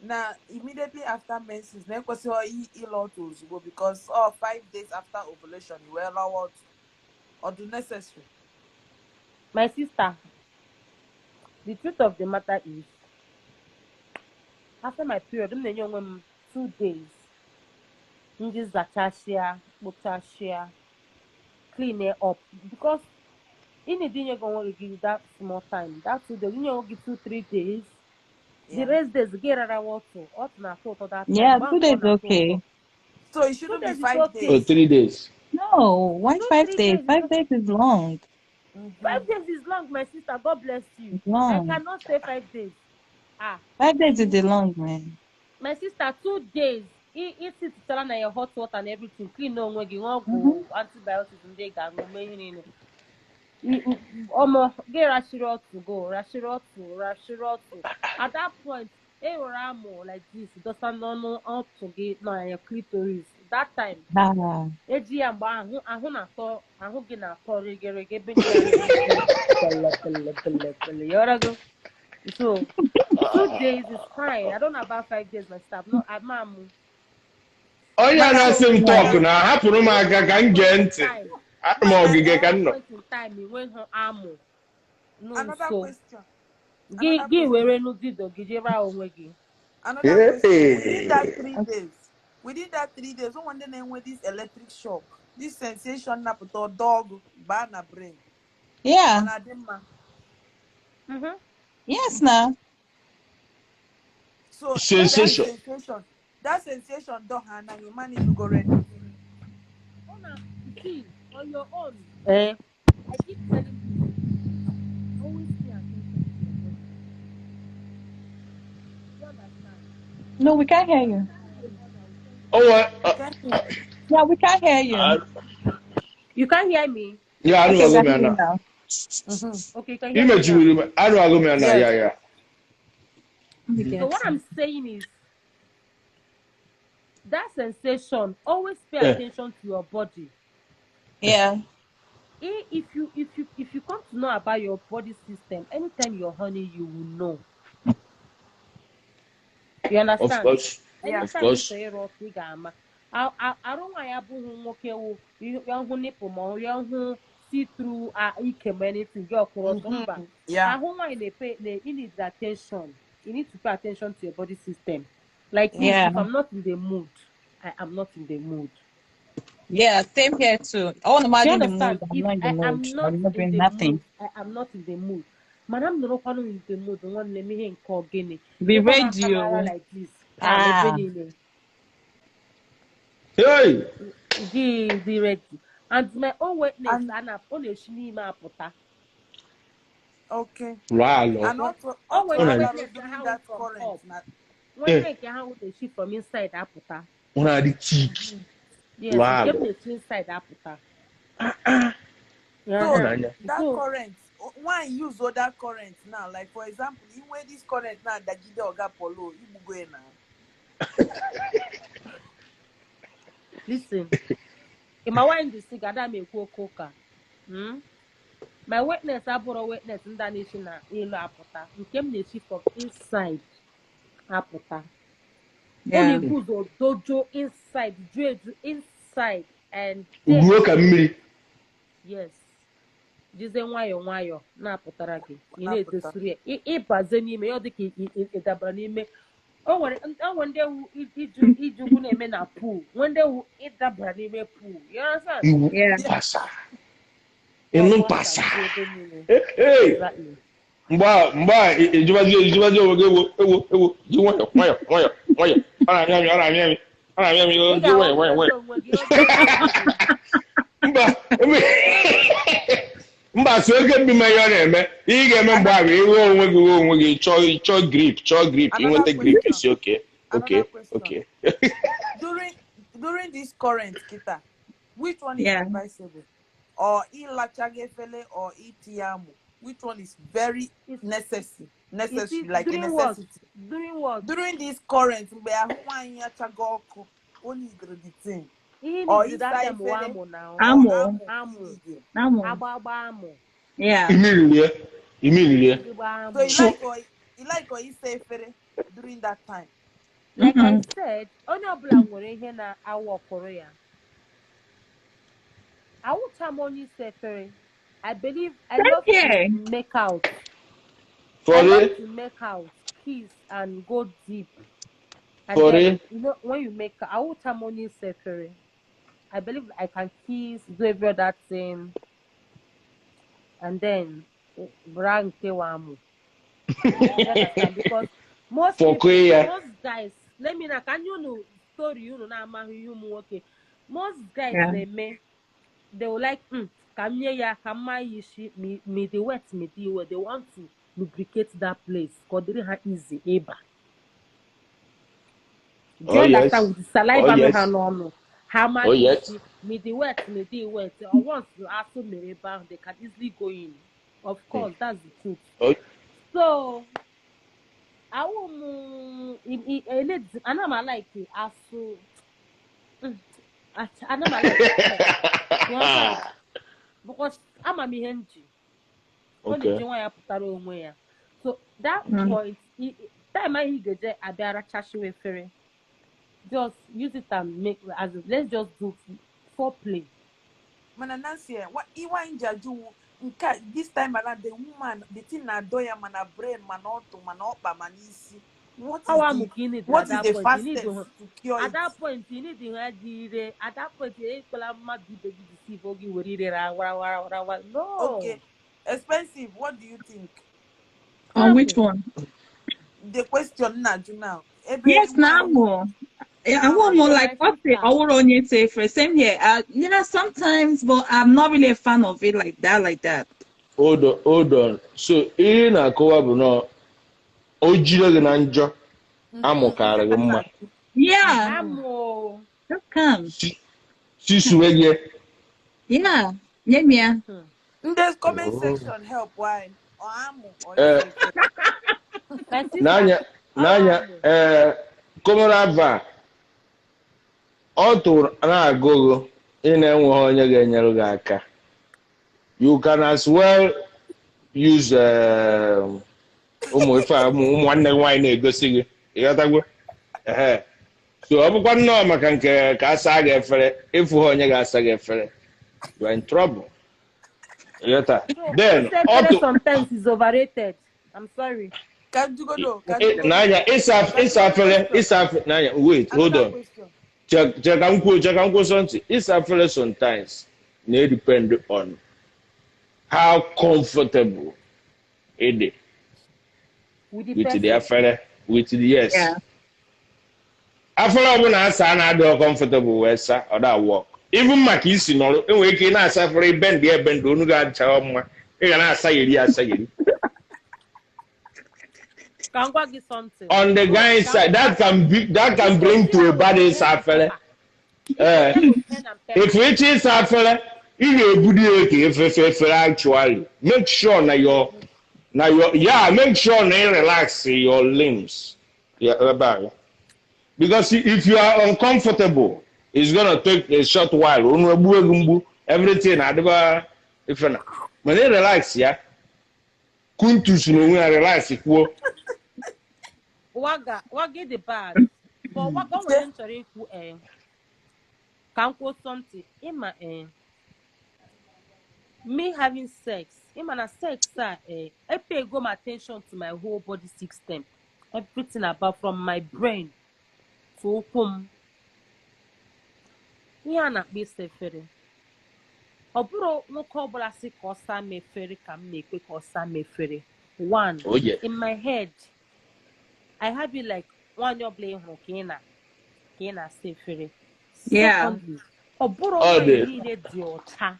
na immediately after menses na ekwesịghị ịlọ ọtụ ozugbo because all 5 days after ovulation you wee lawa ọtụ. Ọ dị necessary? My sister, the truth of the matter is, after my period, m na-enye onwe m 2 days. Ndị zachasịa, kpochasịa, clean it up. Because ị na-edinye gị onwe gị that small time, that 2 days, inye onwe gị 2-3 days. The rest days, gị rarawa ọtụ, ọtụ na-atọ ụtọ that time. Yeah, Mgbe 2 ahụ days ọ na-atọ okay. ụtọ. So it 2 shouldn't be days is 5 okay. Oh, days. 3 days. No, why 2, 5 3 days? days is 5 okay. days is long. 5 days is long, my sister. God bless you. It's I long. cannot say 5 days. Ah. 5 days is the long, man. My sister, 2 days. Isi tụtara na your hot water and everything. Clean onwe gị, ṅụọ ọgwụ antibiotics ndị ị ga-aṅụ, mee ihe niile. Ọmọ gị rashiri ọtụ go, rashiri ọtụ, rashiri ọtụ. At that point, e were amụ like this, dosa n'ọnụ ọtụ gị na your clitoris. That time, Ah. eji ya mgbe ahụ, ahụ na-atọ, ahụ gị na-atọ rịgịrịgị ebe niile. Pele, pele, pele, pele. Yọrọ So, 2 days is fine. I don't know about 5 days, my staff. No, I'm amụ. Onye a na-asị m tọkụ na hapụrụ m aka ka m gee ntị. Ana m ogige ka m nọ. Point in time, enweghị amụ. No, Another so question. gị Another gị question. were nụ dido gị jere onwe gị. Another question. Within that Hey! 3 days, within that 3 days, one day na-enwe this electric shock, this sensation napụta dog baa na brain. Ọ Yeah. na-adị mma. Yes, now. So that Sensation. sensation, that sensation dog ha na man is go ready. See, on your own. Eh, I keep telling people, always pay attention to your body. You understand? No, we can't hear you. Oh, Yeah, we can't hear you. You can't hear me? yeah, Okay, anụ we agụ can m ya hear you na. now. Okay, you can hear me now. Imechiwiri m, anụ agụ m ya na, Yes. ya, ya. Let me So get what I'm saying is, that sensation, always pay Eh. attention to your body. Yeah. If you come to know about your body system, anytime you're honey, you will know. You Of understand? course. Yeah. Of Anytime course. ị chọrọ ịrụ ọtụ, ị ga-ama. Arụ nwaanyị abụghị nwoke wụ ya hụ nipple ma ọ ya hụ see through ike ma anything gị ọkwụrụ ọtọ, mba. Yeah. Ahụ nwaanyị na-epe na you need attention. You need to pay attention to your body system. Like me, Yeah. if I'm not in the mood, I am not in the mood. Yeah, same here too. I want to Do you imagine the understand? mood. I'm If not in the I am mood. not I'm not in doing the nothing. mood, I am not in the mood. Mana m nọrọkwanụ in the mood, nwanne m ihe nke ogene. Be Ịgba m aka ready. n'ara Oh. like this, pam, ebe Ah. niile. Hey! Gị dị ready. And my own wetness, And a na ọ na-esi n'ime apụta. okay. Rụọ alọ. And also, O also nwere Ọ na- wetness during ha wụ that from current up. na Nwanne nke ha wụ na-esi from inside apụta. Ọ na-adị thick. Yes, Rụọ nke m alọ. na-esi inside apụta. So Uh-huh. N'anya. that So current, why use all that current now? Like for example, you wear this current now, Dagide Oga Polo, you go now. Listen, in my wine this thing, Adam ekwu okwu ụka. My wetness abụrụ wetness ndị a na-esi na elu apụta. Nke m na-esi from inside apụta. Ọ Yeah. na-ebu ụzọ dojo inside, ju eju inside, and then Ruo ka mmiri. yes, jizie nwayọọ nwayọọ na-apụtara gị. Ị Na-apụta. na-edosiri ya. Ịbaze n'ime ya, ọ dị ka ị dabara n'ime O nwere ndị wu iji ụkwụ na-eme na pool, nwee ndị wu ịdabara n'ime pool. You understand? Iwu Yeah. pasa. Ọ Ịnụ gbasa pasa. ebe niile. Hey! Exactly. Mgbe a ejibazi onwe gị, ewo ewo ewo, ji nwayọ nwayọ nwayọ nwayọ, ọ na-amị amị, ọ na-amị amị, ọ na-amị amị, Ị ji nwayọ nwayọ ga-aghọtazi nwayọ. onwe gị oge Mba, mba, so oge mbi ma ihe ọ na-eme, ihe ị ga-eme mgbe ahụ, ịghọ onwe gị, ghọọ onwe gị, chọọ grip, chọọ grip, Another ịnweta grip, question. isi oke oke Another question. Oke. During this current kita, which one is Yeah. advisable? Or ịlachaghị efele or iti amụ? Which one is very It's necessary? it Necessary, is like a during what? necessity. During what? During this current, mgbe ahụ nwaanyị achago ọkụ, o needed the thing. Ihe Or needed ịsa that time wụ efere amụ now. or Amụ. amụ Amụ. needed. Amụ. Agba agba amụ. Yeah. Imirilie, imirilie. Ezigbo amụ. So you So like or you like or ịsa efere during that time. Like I Mm-mm. said, onye ọbụla nwere ihe na-awụ ọkụrụ ya. Awụcha m onye isi efere. I believe I Same love to here. make out. For I love real? to make out, kiss, and go deep. And For then, real? you know, when you make out, money separate. I believe I can kiss, do every other thing, and then brand kewamu. You understand? Because most For people, queer. most guys, let me know, can you know story? You know, now I'm okay. Most guys, Yeah. they may, they will like, come here, ya, come my ishi, me, me, the wet, me, the wet. They want to lubricate that place. Cause they have easy, eba. Do you Oh understand? yes. With the saliva Oh no yes. ha no no. How much Oh yes. ishi, me the wet, me the wet. Or once you ask me eba, they can easily go in. Of course, that's the truth. Oh. So, ana m like asụ, ana m like you understand? Because ama m ihe m ji. Ọ Okay. na-eji nwa ya pụtara onwe ya. So that point, time ahụ ị ga-eje abịa rachashiwa efere, just use it and make as in, let's just do foreplay. Mana Nancy, iwe anyị ji ajụ nke a, this time around, the woman, the thing na-adọ ya mana brain, mana ọtụ, mana ọkpa, mana isi. What is Awa amụ the ka ị need what at is that the point. You need fastest to to cure at it? that point you need ha dị ire. At that point ekwela mmadụ ibe gị deceive oge were ire ra wara wara wara wara. No. Okay. Expensive, what do you think? On which Amụ. one? The question na-ajụ now. Ebe Yes, nwaanyị now. Yeah, I want more So like my what's the sister, Oworo say for same here. Yeah, sometimes, but I'm not really a fan of it like that, like that. Hold on, hold on. So ihe ị na-akọwa bụ na o jire gị na njọ, amụ nke karị ka gị m mma. na-ajụ. Yeah, amụ. just come. Sisuwe gị. Yeah, yeah, yeah. Ndị comment Oh. section help why? Ọ amụ or Eh, ịsa efere? My sister, n'anya ọ n'anya amụ. ee Komorava ọ tụrụ na-agụghị ị na-enweghị onye ga-enyere gị aka. You can as well use ụmụ ife a ụmụ nwanne gị nwaanyị na-egosi gị, ịghọtagwo? Ehe. So ọ bụkwa nnọọ maka nke ka a saa gị efere, ịfụ ha onye ga-asa gị efere, you are in trouble. Ịghọta? So Then ịsa ọ efere tụ sometimes is overrated. I'm sorry. Ka njugodo, ka njugodo. N'anya ịsa Ka ịsa njugodo afere question. ịsa afere n'anya, wait, hold Another on. question. Check ka m kwuo, check ka m kwuo something. Ịsa afere sometimes na-depend on how comfortable it is With the with the person. afere, with the yes. Yeah. Afere ọbụla asa na-adịghị comfortable wee sa, ọ da work. Even maka isi nọrọ, enwere ike ị na-asa afere bend ya bend, onu ga-acha mma, ị ga na-asa yeri asa yeri. Ka m gwa gị something. On the Go guy ka m side, that can be that can biko bring see to a ahụ bad pen ịsa and afere. paper. Ee, Biko see pen and if paper. ịchọ ịsa afere, ị ga-ebudo ya ka efefe efere actually. Make sure na your na your yeah, make sure na you relax your limbs. Yeah, ebe a. Because if you are uncomfortable, it's gonna take a short while. Unu egbu egbu mgbu, everything adịba ife na. Mana ị relax ya, kuntus n'onwe ya relax kwuo. Waga waga dị bad. But waga o nwere m chọrọ ikwu ka m kwuo something. Ịma me having sex, ịma na sex a e pay go my attention to my whole body system. Everything about from my brain to ụkwụ m. Ihe a na-akpọ ịsa efere. Ọ bụrụ nwoke ọbụla sị ka ọ saa m efere ka m na-ekwe ka ọ saa m efere. One, Oh yeah. in my head, I have it like nwaanyị ọbụla ị hụrụ ka ị na-asa efere. Secondly, ọ bụrụ Ọ nwaanyị dị. niile dị ọcha.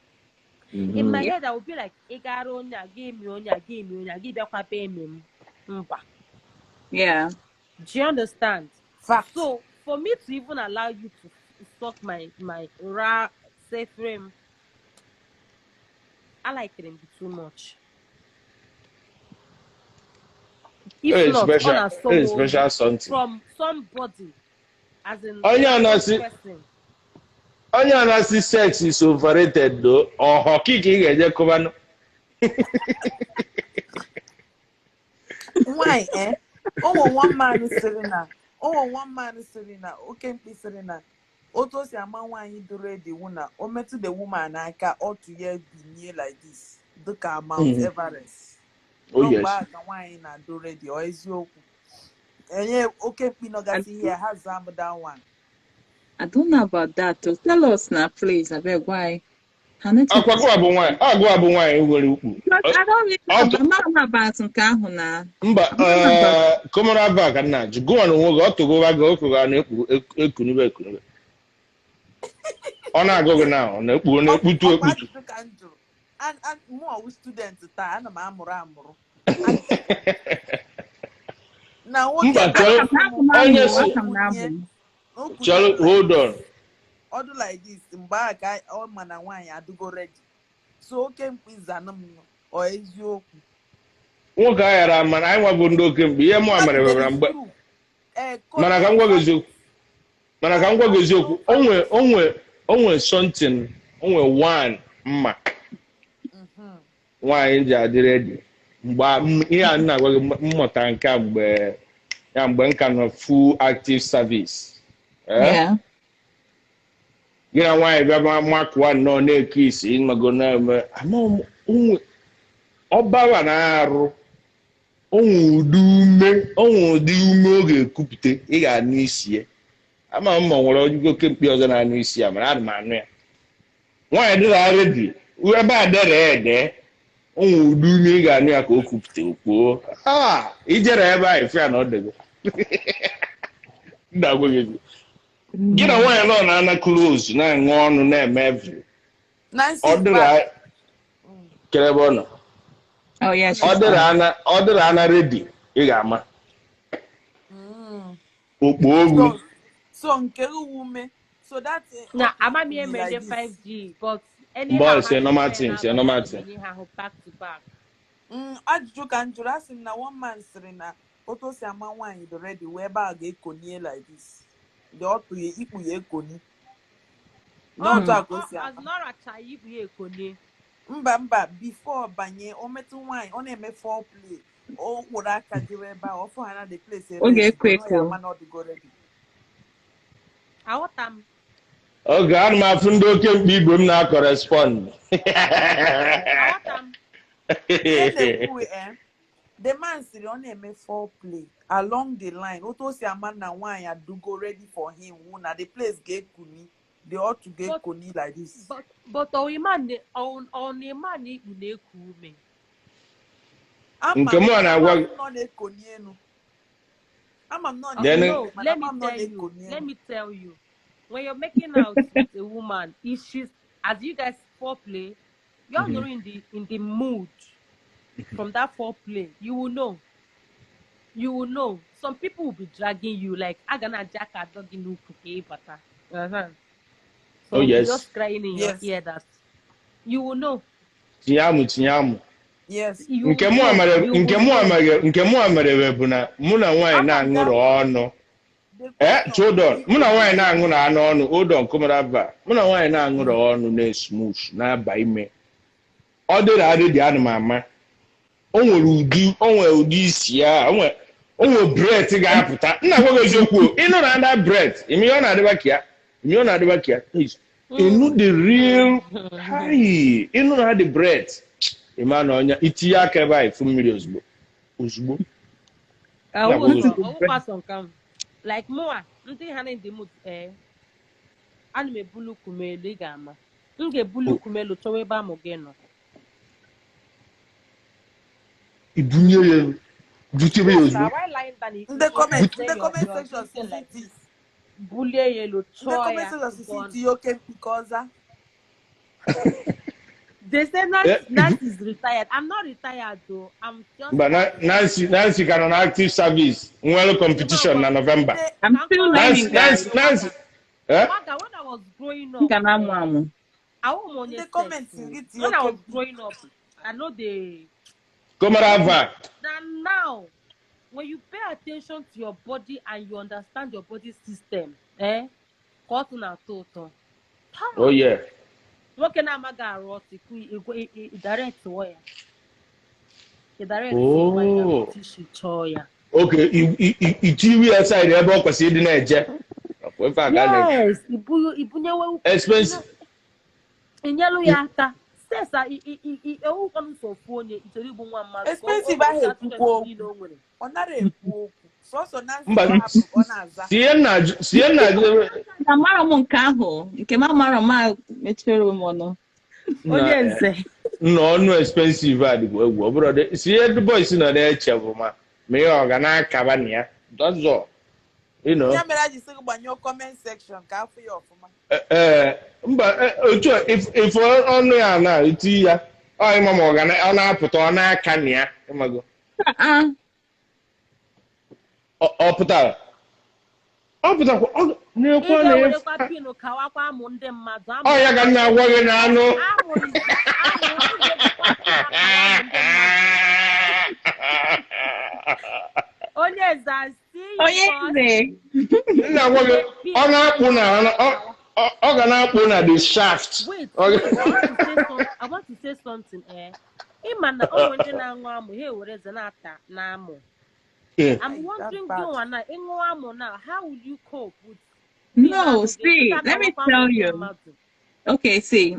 In my head, I would be like, ị gara onye a, gị emi onye a, gị emi onye a, gị bịakwa be emi m. Mba. Do you understand? Fact. So for me to even allow you to suck my raw safe frame, I like it too much. If It's not, special. on a It's solo special something. from somebody, as in Onye a random na-asị person. Onye a na-asị sex is overrated though, ọ hockey ka ị ga-eje kụbanụ. Nwanyị, eh? O nwere one man sịrị na oke mkpi sịrị na otu o si ama nwaanyị doro edi wụ na o metụ the woman aka, otu ya binie like this dịka Mount Everest. Oh Nọ mgbe yes. ahụ ka nwaanyị na-adụ ready. Ọ eziokwu? Enye oke mkpi nọgasị ihe ha zaa m that one. I don't know about that. To tell us now, please. I beg why. Ha network Akwa gụwa bụ nwaanyị, ọ gụwa bụ nwaanyị nwere ukwu. Because I don't really know. Ọ I'm not about nke ahụ na. Mba, I'm not about. Kọmọrọ aba ka nna ajụ gụwa na onwe gị, ọ tụgụwa gị okụga na-ekpu ekunube ekunube. Ọ na-agụ gị na ọ na-ekpu ọ na-ekputu Ọkwa ekputu. Ajụjụ ka m jụrụ. Mụ ọwụ student taa, ana m amụrụ amụrụ Ajụjụ na nwoke Mba, chọrọ Aka m onye na-amụ, si aka m na-amụ. okwunye chọrọ like hold on. this, ọdụ like this, mgbe ahụ ka ọ ma na nwaanyị adịgo ready. So oke mkpi zanụ m, ọ eziokwu? Nwoke aghara mana anyị nwa bụ ndị oke mkpi ihe mụ mere That mere is mgbe true. Eh, mana ka m gwa gị eziokwu, mana ka m gwa gị eziokwu, onwe something, onwe one mma nwaanyị ji adị ready mgbe ihe a m na-agwa gị, m mụtara nke a mgbe ya mgbe m ka nọ full active service. Eh? Yeah. Gị na nwaanyị bịa ma makụwa nnọọ na-eke isi ịmago na-eme ama onwe ọbawa na-arụ onwe ụdị ume ọ ga-ekupụta, ị ga-anụ isi ya. Ama m ma ọ nwere onye oke mkpi ọzọ na-anụ isi ya, mana ana m anụ ya. Nwaanyị dị na ready ebe a dere ede, onwe ụdị ume ị ga-anụ ya ka o kupụta okwuo a ijere ebe a ife ya na ọ dịgo nna gwa gị eziokwu. Gị na nwaanyị nọ na-ana close na-aṅụ ọnụ na-eme every Nancy ọ is dịrị back. Kere ebe ọ nọ. Oh yeah, she's Ọ dịrị back. ana, ọ dịrị ana ready, ị ga-ama okpo ogwu. So nke ume so that Na ama m ihe be mere like ndị this. 5G, but Mgbe anyhow ọ si ha normal si thing, si normal thing. na-enye ha ahụ back to back. Ajụjụ ka m jụrụ, asị m na one man sịrị na otu o si ama nwaanyị dị ready wee ebe a ga-ekonie like this, the ọtụ ya ikpu ya ekoni n'otu a ka o si As ama. na ọ rachaghị ibu ya ekonie. Mba, before banye o metụ nwaanyị, ọ na-eme foreplay, o kwụrụ aka jiri ebe a, ọ fụ ha na the place Ọ ga-ekwo erezi ya ekwo. ama na ọ dịgo ready. Aghọta m. Oge ana m afụ ndị oke mkpi igwe m na-akọrespond. Aghọta m. Ihe na-ekwu, eh, the man sịrị ọ na-eme foreplay along the line, otu o si ama na nwaanyị adụgo ready for him wụ na the place ga-ekuni, the otu ga-ekoni like this. But ọ na-ema na ikpu na-eku ume. Ama Nke mụ a na-agwa ama gị m nọ na-ekoni enu, ama m nọ Then- na-ekoni, No, mana let me ama m nọ tell you. na-ekoni Let enu. me tell you. When you're making out with a woman, if she's as you guys foreplay, you're not in the mood from that foreplay. You will know. You will know. Some people will be dragging you like agana jaka doggy no bata. So Oh, yes. just crying in your ear that you will know. Tinye amụ, tinye amụ. Yes. You Nke will mụ a know. mere You nke will mụ a know. mere nke mụ a mere bụ na mụ na nwaanyị na-aṅụrụ ọnụ. The Eh, question hold on. Mụ na nwaanyị na-aṅụrụ anụ ọnụ, hold on, kụmara aba. Mụ na nwaanyị na-aṅụrụ ọnụ na-esmush na-aba ime. Ọ dịrị adị dị ana m ama. O nwere ụdị isi ya, o nwere breath ga-apụta. Nna gwa gị eziokwu o, ị nụrụ ada breath, ime ihe ọ na-adịba ka ya, ime ihe ọ na-adịba ka ya. Please, ịnụ the real, hi, ịnụ na the breath. Ịma na ọnya, itinye aka ebe a ifu mmiri ozugbo. Ozugbo. Na-agwa gị. Ọwụkwa sọ nke ahụ. Like mụa, ndị ha na ndị mụ ee, ana m ebulu ukwu m elu, ị ga-ama. M ga-ebulu ukwu m elu chọwa ebe amụ gị nọ. Ibunye ya elu. Butebe ya Yes, ozugbo. sir, why lying down? Ndị comment Your ndị comment your section this thing si like this. bulie ya elu Ndị chọọ comment ya section si ebe ọ nọ. tinye oke mkpi ka ọ zaa. They say Eh, Nancy is retired. I'm not retired though. I'm just Mba, Nancy ka nọ na active service nwere competition na November. Ndị I'm still Nancy, learning, Nancy, guys. Nancy. Eh? Waga, when I was growing M up, ka na-amụ amụ. I won't onye ndị sex. comment gị tinye When I oke was mkpi. growing up, I know they. Komarava. Now, now, when you pay attention to your body and you understand your body system, eh? Ka ọ tụ na-atọ ụtọ. Oh yeah. Nwoke na-amaghị arụ ọtụ direct wọ ya. Direct wọ ya Oh. otu isi chọọ ya. Okay, itiwe ya side ebe ọ kwesịrị ịdị na-eje. Ọkwa ife a ka a na-eje. Yes, ibunyewe ukwu. Expensive. Inyelu ya aka. Sesa ewukwanụ sọ ofu onye ị chọrọ igbu nwa mmadụ ka o Expensive ahụ weta ekwukwa strength niile okwu. o nwere. Ọ nara ekwu okwu. Sọsọ Nancy Mba, ka ọ hapụrụ ka ọ na-aza. sie nna ajụ, sie nna ajụ. Amara m nke ahụ, nke m amara m a mechiri m ọnụ. Onye nze. Nna ọnụ expensive a dịkwa egwu. Ọ bụrụ dị, sie ndị boys nọ na-eche bụ ma ma ihe ọ ga na-akaba na ya. That's all. You know. Ya mere a ji sị gị gbanyụọ comment section ka afụ ya ọfụma. Ee, mba, otu a, if ọnụ ya na-eti ya, ọ ịma ma ọ ga ọ na-apụta ọ na-aka na ya, ịmago. Ah, Ọ pụtara. Ọ pụtakwa, ọ Ị na-ekwe na ga-ewerekwa pinu kawakwa amụ ndị mmadụ. Amụ ọ ya ka m na-agwa gị na anụ. amụ amụ ị ga-ejikwa pinu akawa amụ ndị mmadụ. Onye nze, I see you onye boss. nze. M na-agwa gị, ọ na-akpụ na ọ ga na-akpụ na the shaft. Wait, Ọ wait, I want to say something, eh? Ịma na o nwere ndị na-aṅụ amụ, ha ewere eze na-ata n'amụ. Yeah. I'm Hey, wondering, that's bad. gị nwa na ịṅụ amụ now, how will you cope with No, see, let me tell you. Okay, see,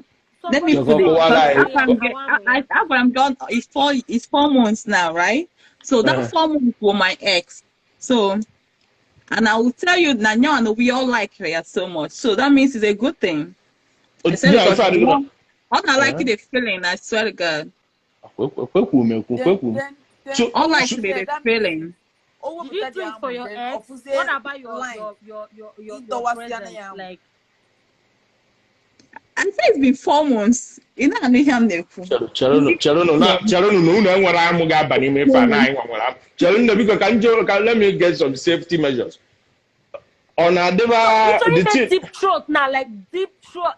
let me put it. Well, Because after I'm get, after I'm done, it's 4 months now, right? So that 4 months were my ex. So, and I will tell you, Nanyan, we all like her so much. So that means it's a good thing. I said Yeah, because ife adịgo. all I like the feeling, I swear to God. Kwekwu m ekwu, Then kwekwu m. then then So, All like so, the that means feeling. o Did you wepụta do the it for amụ your then ex? ọfụzie What about your line your your your your, your ịdọwasịa na present? ya amụ. Like I say it's been 4 months. You know, I know him. Cherụnụ, cherụnụ na cherụnụ na unu enwere amụ ga-aba n'ime ife a na anyị nwa nwere amụ. Cherụnụ na biko ka m jee ka let me get some safety measures. Ọ na-adịba ị chọrọ the ime thing deep throat na like deep throat.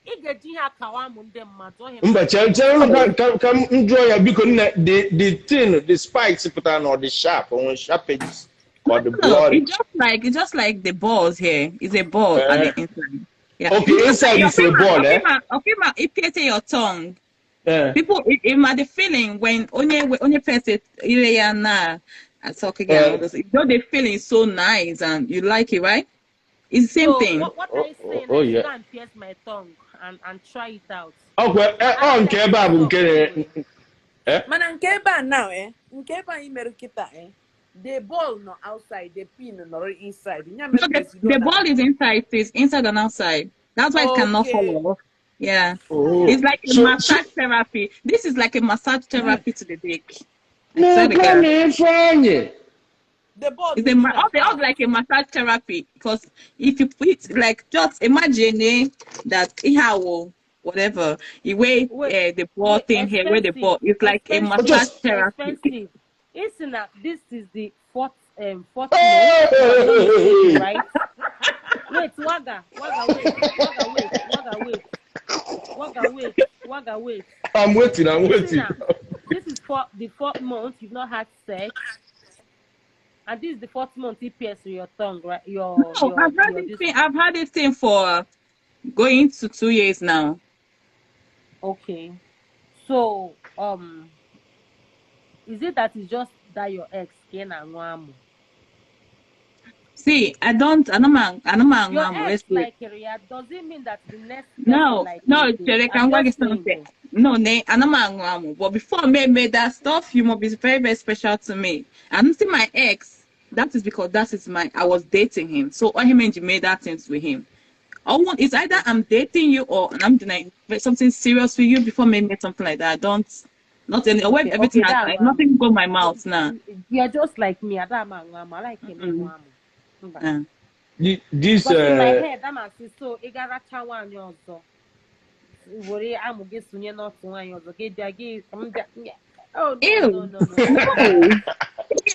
Ị ga-eji ihe akawa amụ ndị mmadụ. Ọ ihe Mba, cherụnụ ka m jụọ ya biko nne, the thing, the spikes pụtara na ọ dị sharp, o nwere sharp edges ka ọ dị No, bloody. it's just like the balls here. It's a ball at Eh, the inside. Yeah. okay, inside is a ball, eh? Okay, ma, if you say your tongue, Eh. people, it might the feeling when only person ire na and talk again. Eh. All those, you know the feeling is so nice and you like it, right? It's the same So thing. what Oh, are you saying? oh I should yeah. go and pierce my tongue and try it out. Ọkwa ọ nke ebe a bụ nke na eh? Mana nke ebe a now, eh? Nke ebe anyị mere kịta, eh? The ball nọ outside, the pin nọrọ inside. Ya No, mere the presido na ball is inside. It's inside and outside. That's why it cannot Okay. fall off. Yeah. Oh. It's like a So massage therapy. This is like a massage therapy to the dick. I swear to na-ekwe God. na Ifeanyị. The ball It's a dị in and all, they all out. like a massage therapy because if you put like just imagine that ihe whatever you weigh Wait, the ball wait, thing here where the expensive, ball it's like a Oh, massage just therapy. Expensive. It's na this is the fourth month, if I'm not mistaken, Hey! right? Wait, Waga, Waga, wait, Waga, wait, Waga, wait, Waga, wait, Waga, wait. I'm waiting, I'm It's waiting. na this is for the fourth month you've not had sex, and this is the fourth month you pierce your tongue, right? Your No, your I've had your this this thing. I've had this thing for going to 2 years now. Okay. So is it that it's just that your ex came and amụ? See, I don't. I'm not. Your ex like ya does it mean that the next person No, like no, you? Chere, I'm I'm going to just saying something. though. No, ne, I'm not. But before I made that stuff, you must be very, very special to me. I'm see my ex. That is because that is my. I was dating him, so all him and you made that things with him. I want it's either I'm dating you or I'm doing something serious with you before me made something like that. I don't not any Okay, everything okay, has, that like, one. nothing go my mouth now. You're just like me. I like him. Mm-mm. Mba. This But in my head, I'm asị so ị gara nwaanyị ọzọ were amụ gị sonye n'otu nwaanyị ọzọ gị bịa gị m bịa. Oh no Ew. no no no. No.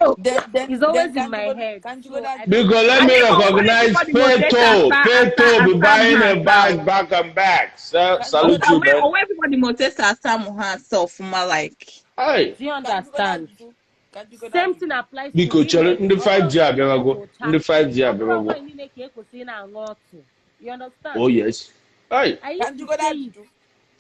Ew. Then It's then always in can my you go head. can you So go that I because let I me think recognize everybody will take Peto. Peto be buying a bag back and back. So, can you go salute that you, man. Or everybody will taste herself like. Hey. Do you can you go that understand? can you go that Same thing applies to Biko chere women. ndị 5G abịago. Ndị 5G Ọ bụrụ abịago. nwaanyị niile ka ekwesịrị na-aṅụ ọtụ. You understand? Oh yes. Hey. I Can used you to go that say it.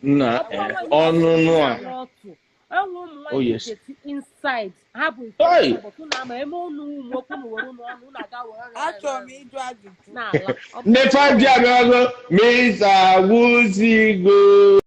Nna Ọ bụrụ nwaanyị niile ọnụnụ ka a. ekwesịrị na-aṅụ ọtụ. Enwe ụmụ Oh nwaanyị yes. dị inside ha bụ Hey. infection but unu ama eme unu ụmụ nwoke unu were unu ọnụ unu aga were Achọrọ m ịjụ ajụjụ. n'ala. Ọ Ndị bụrụ 5G abịago. Mr. Wuzigo.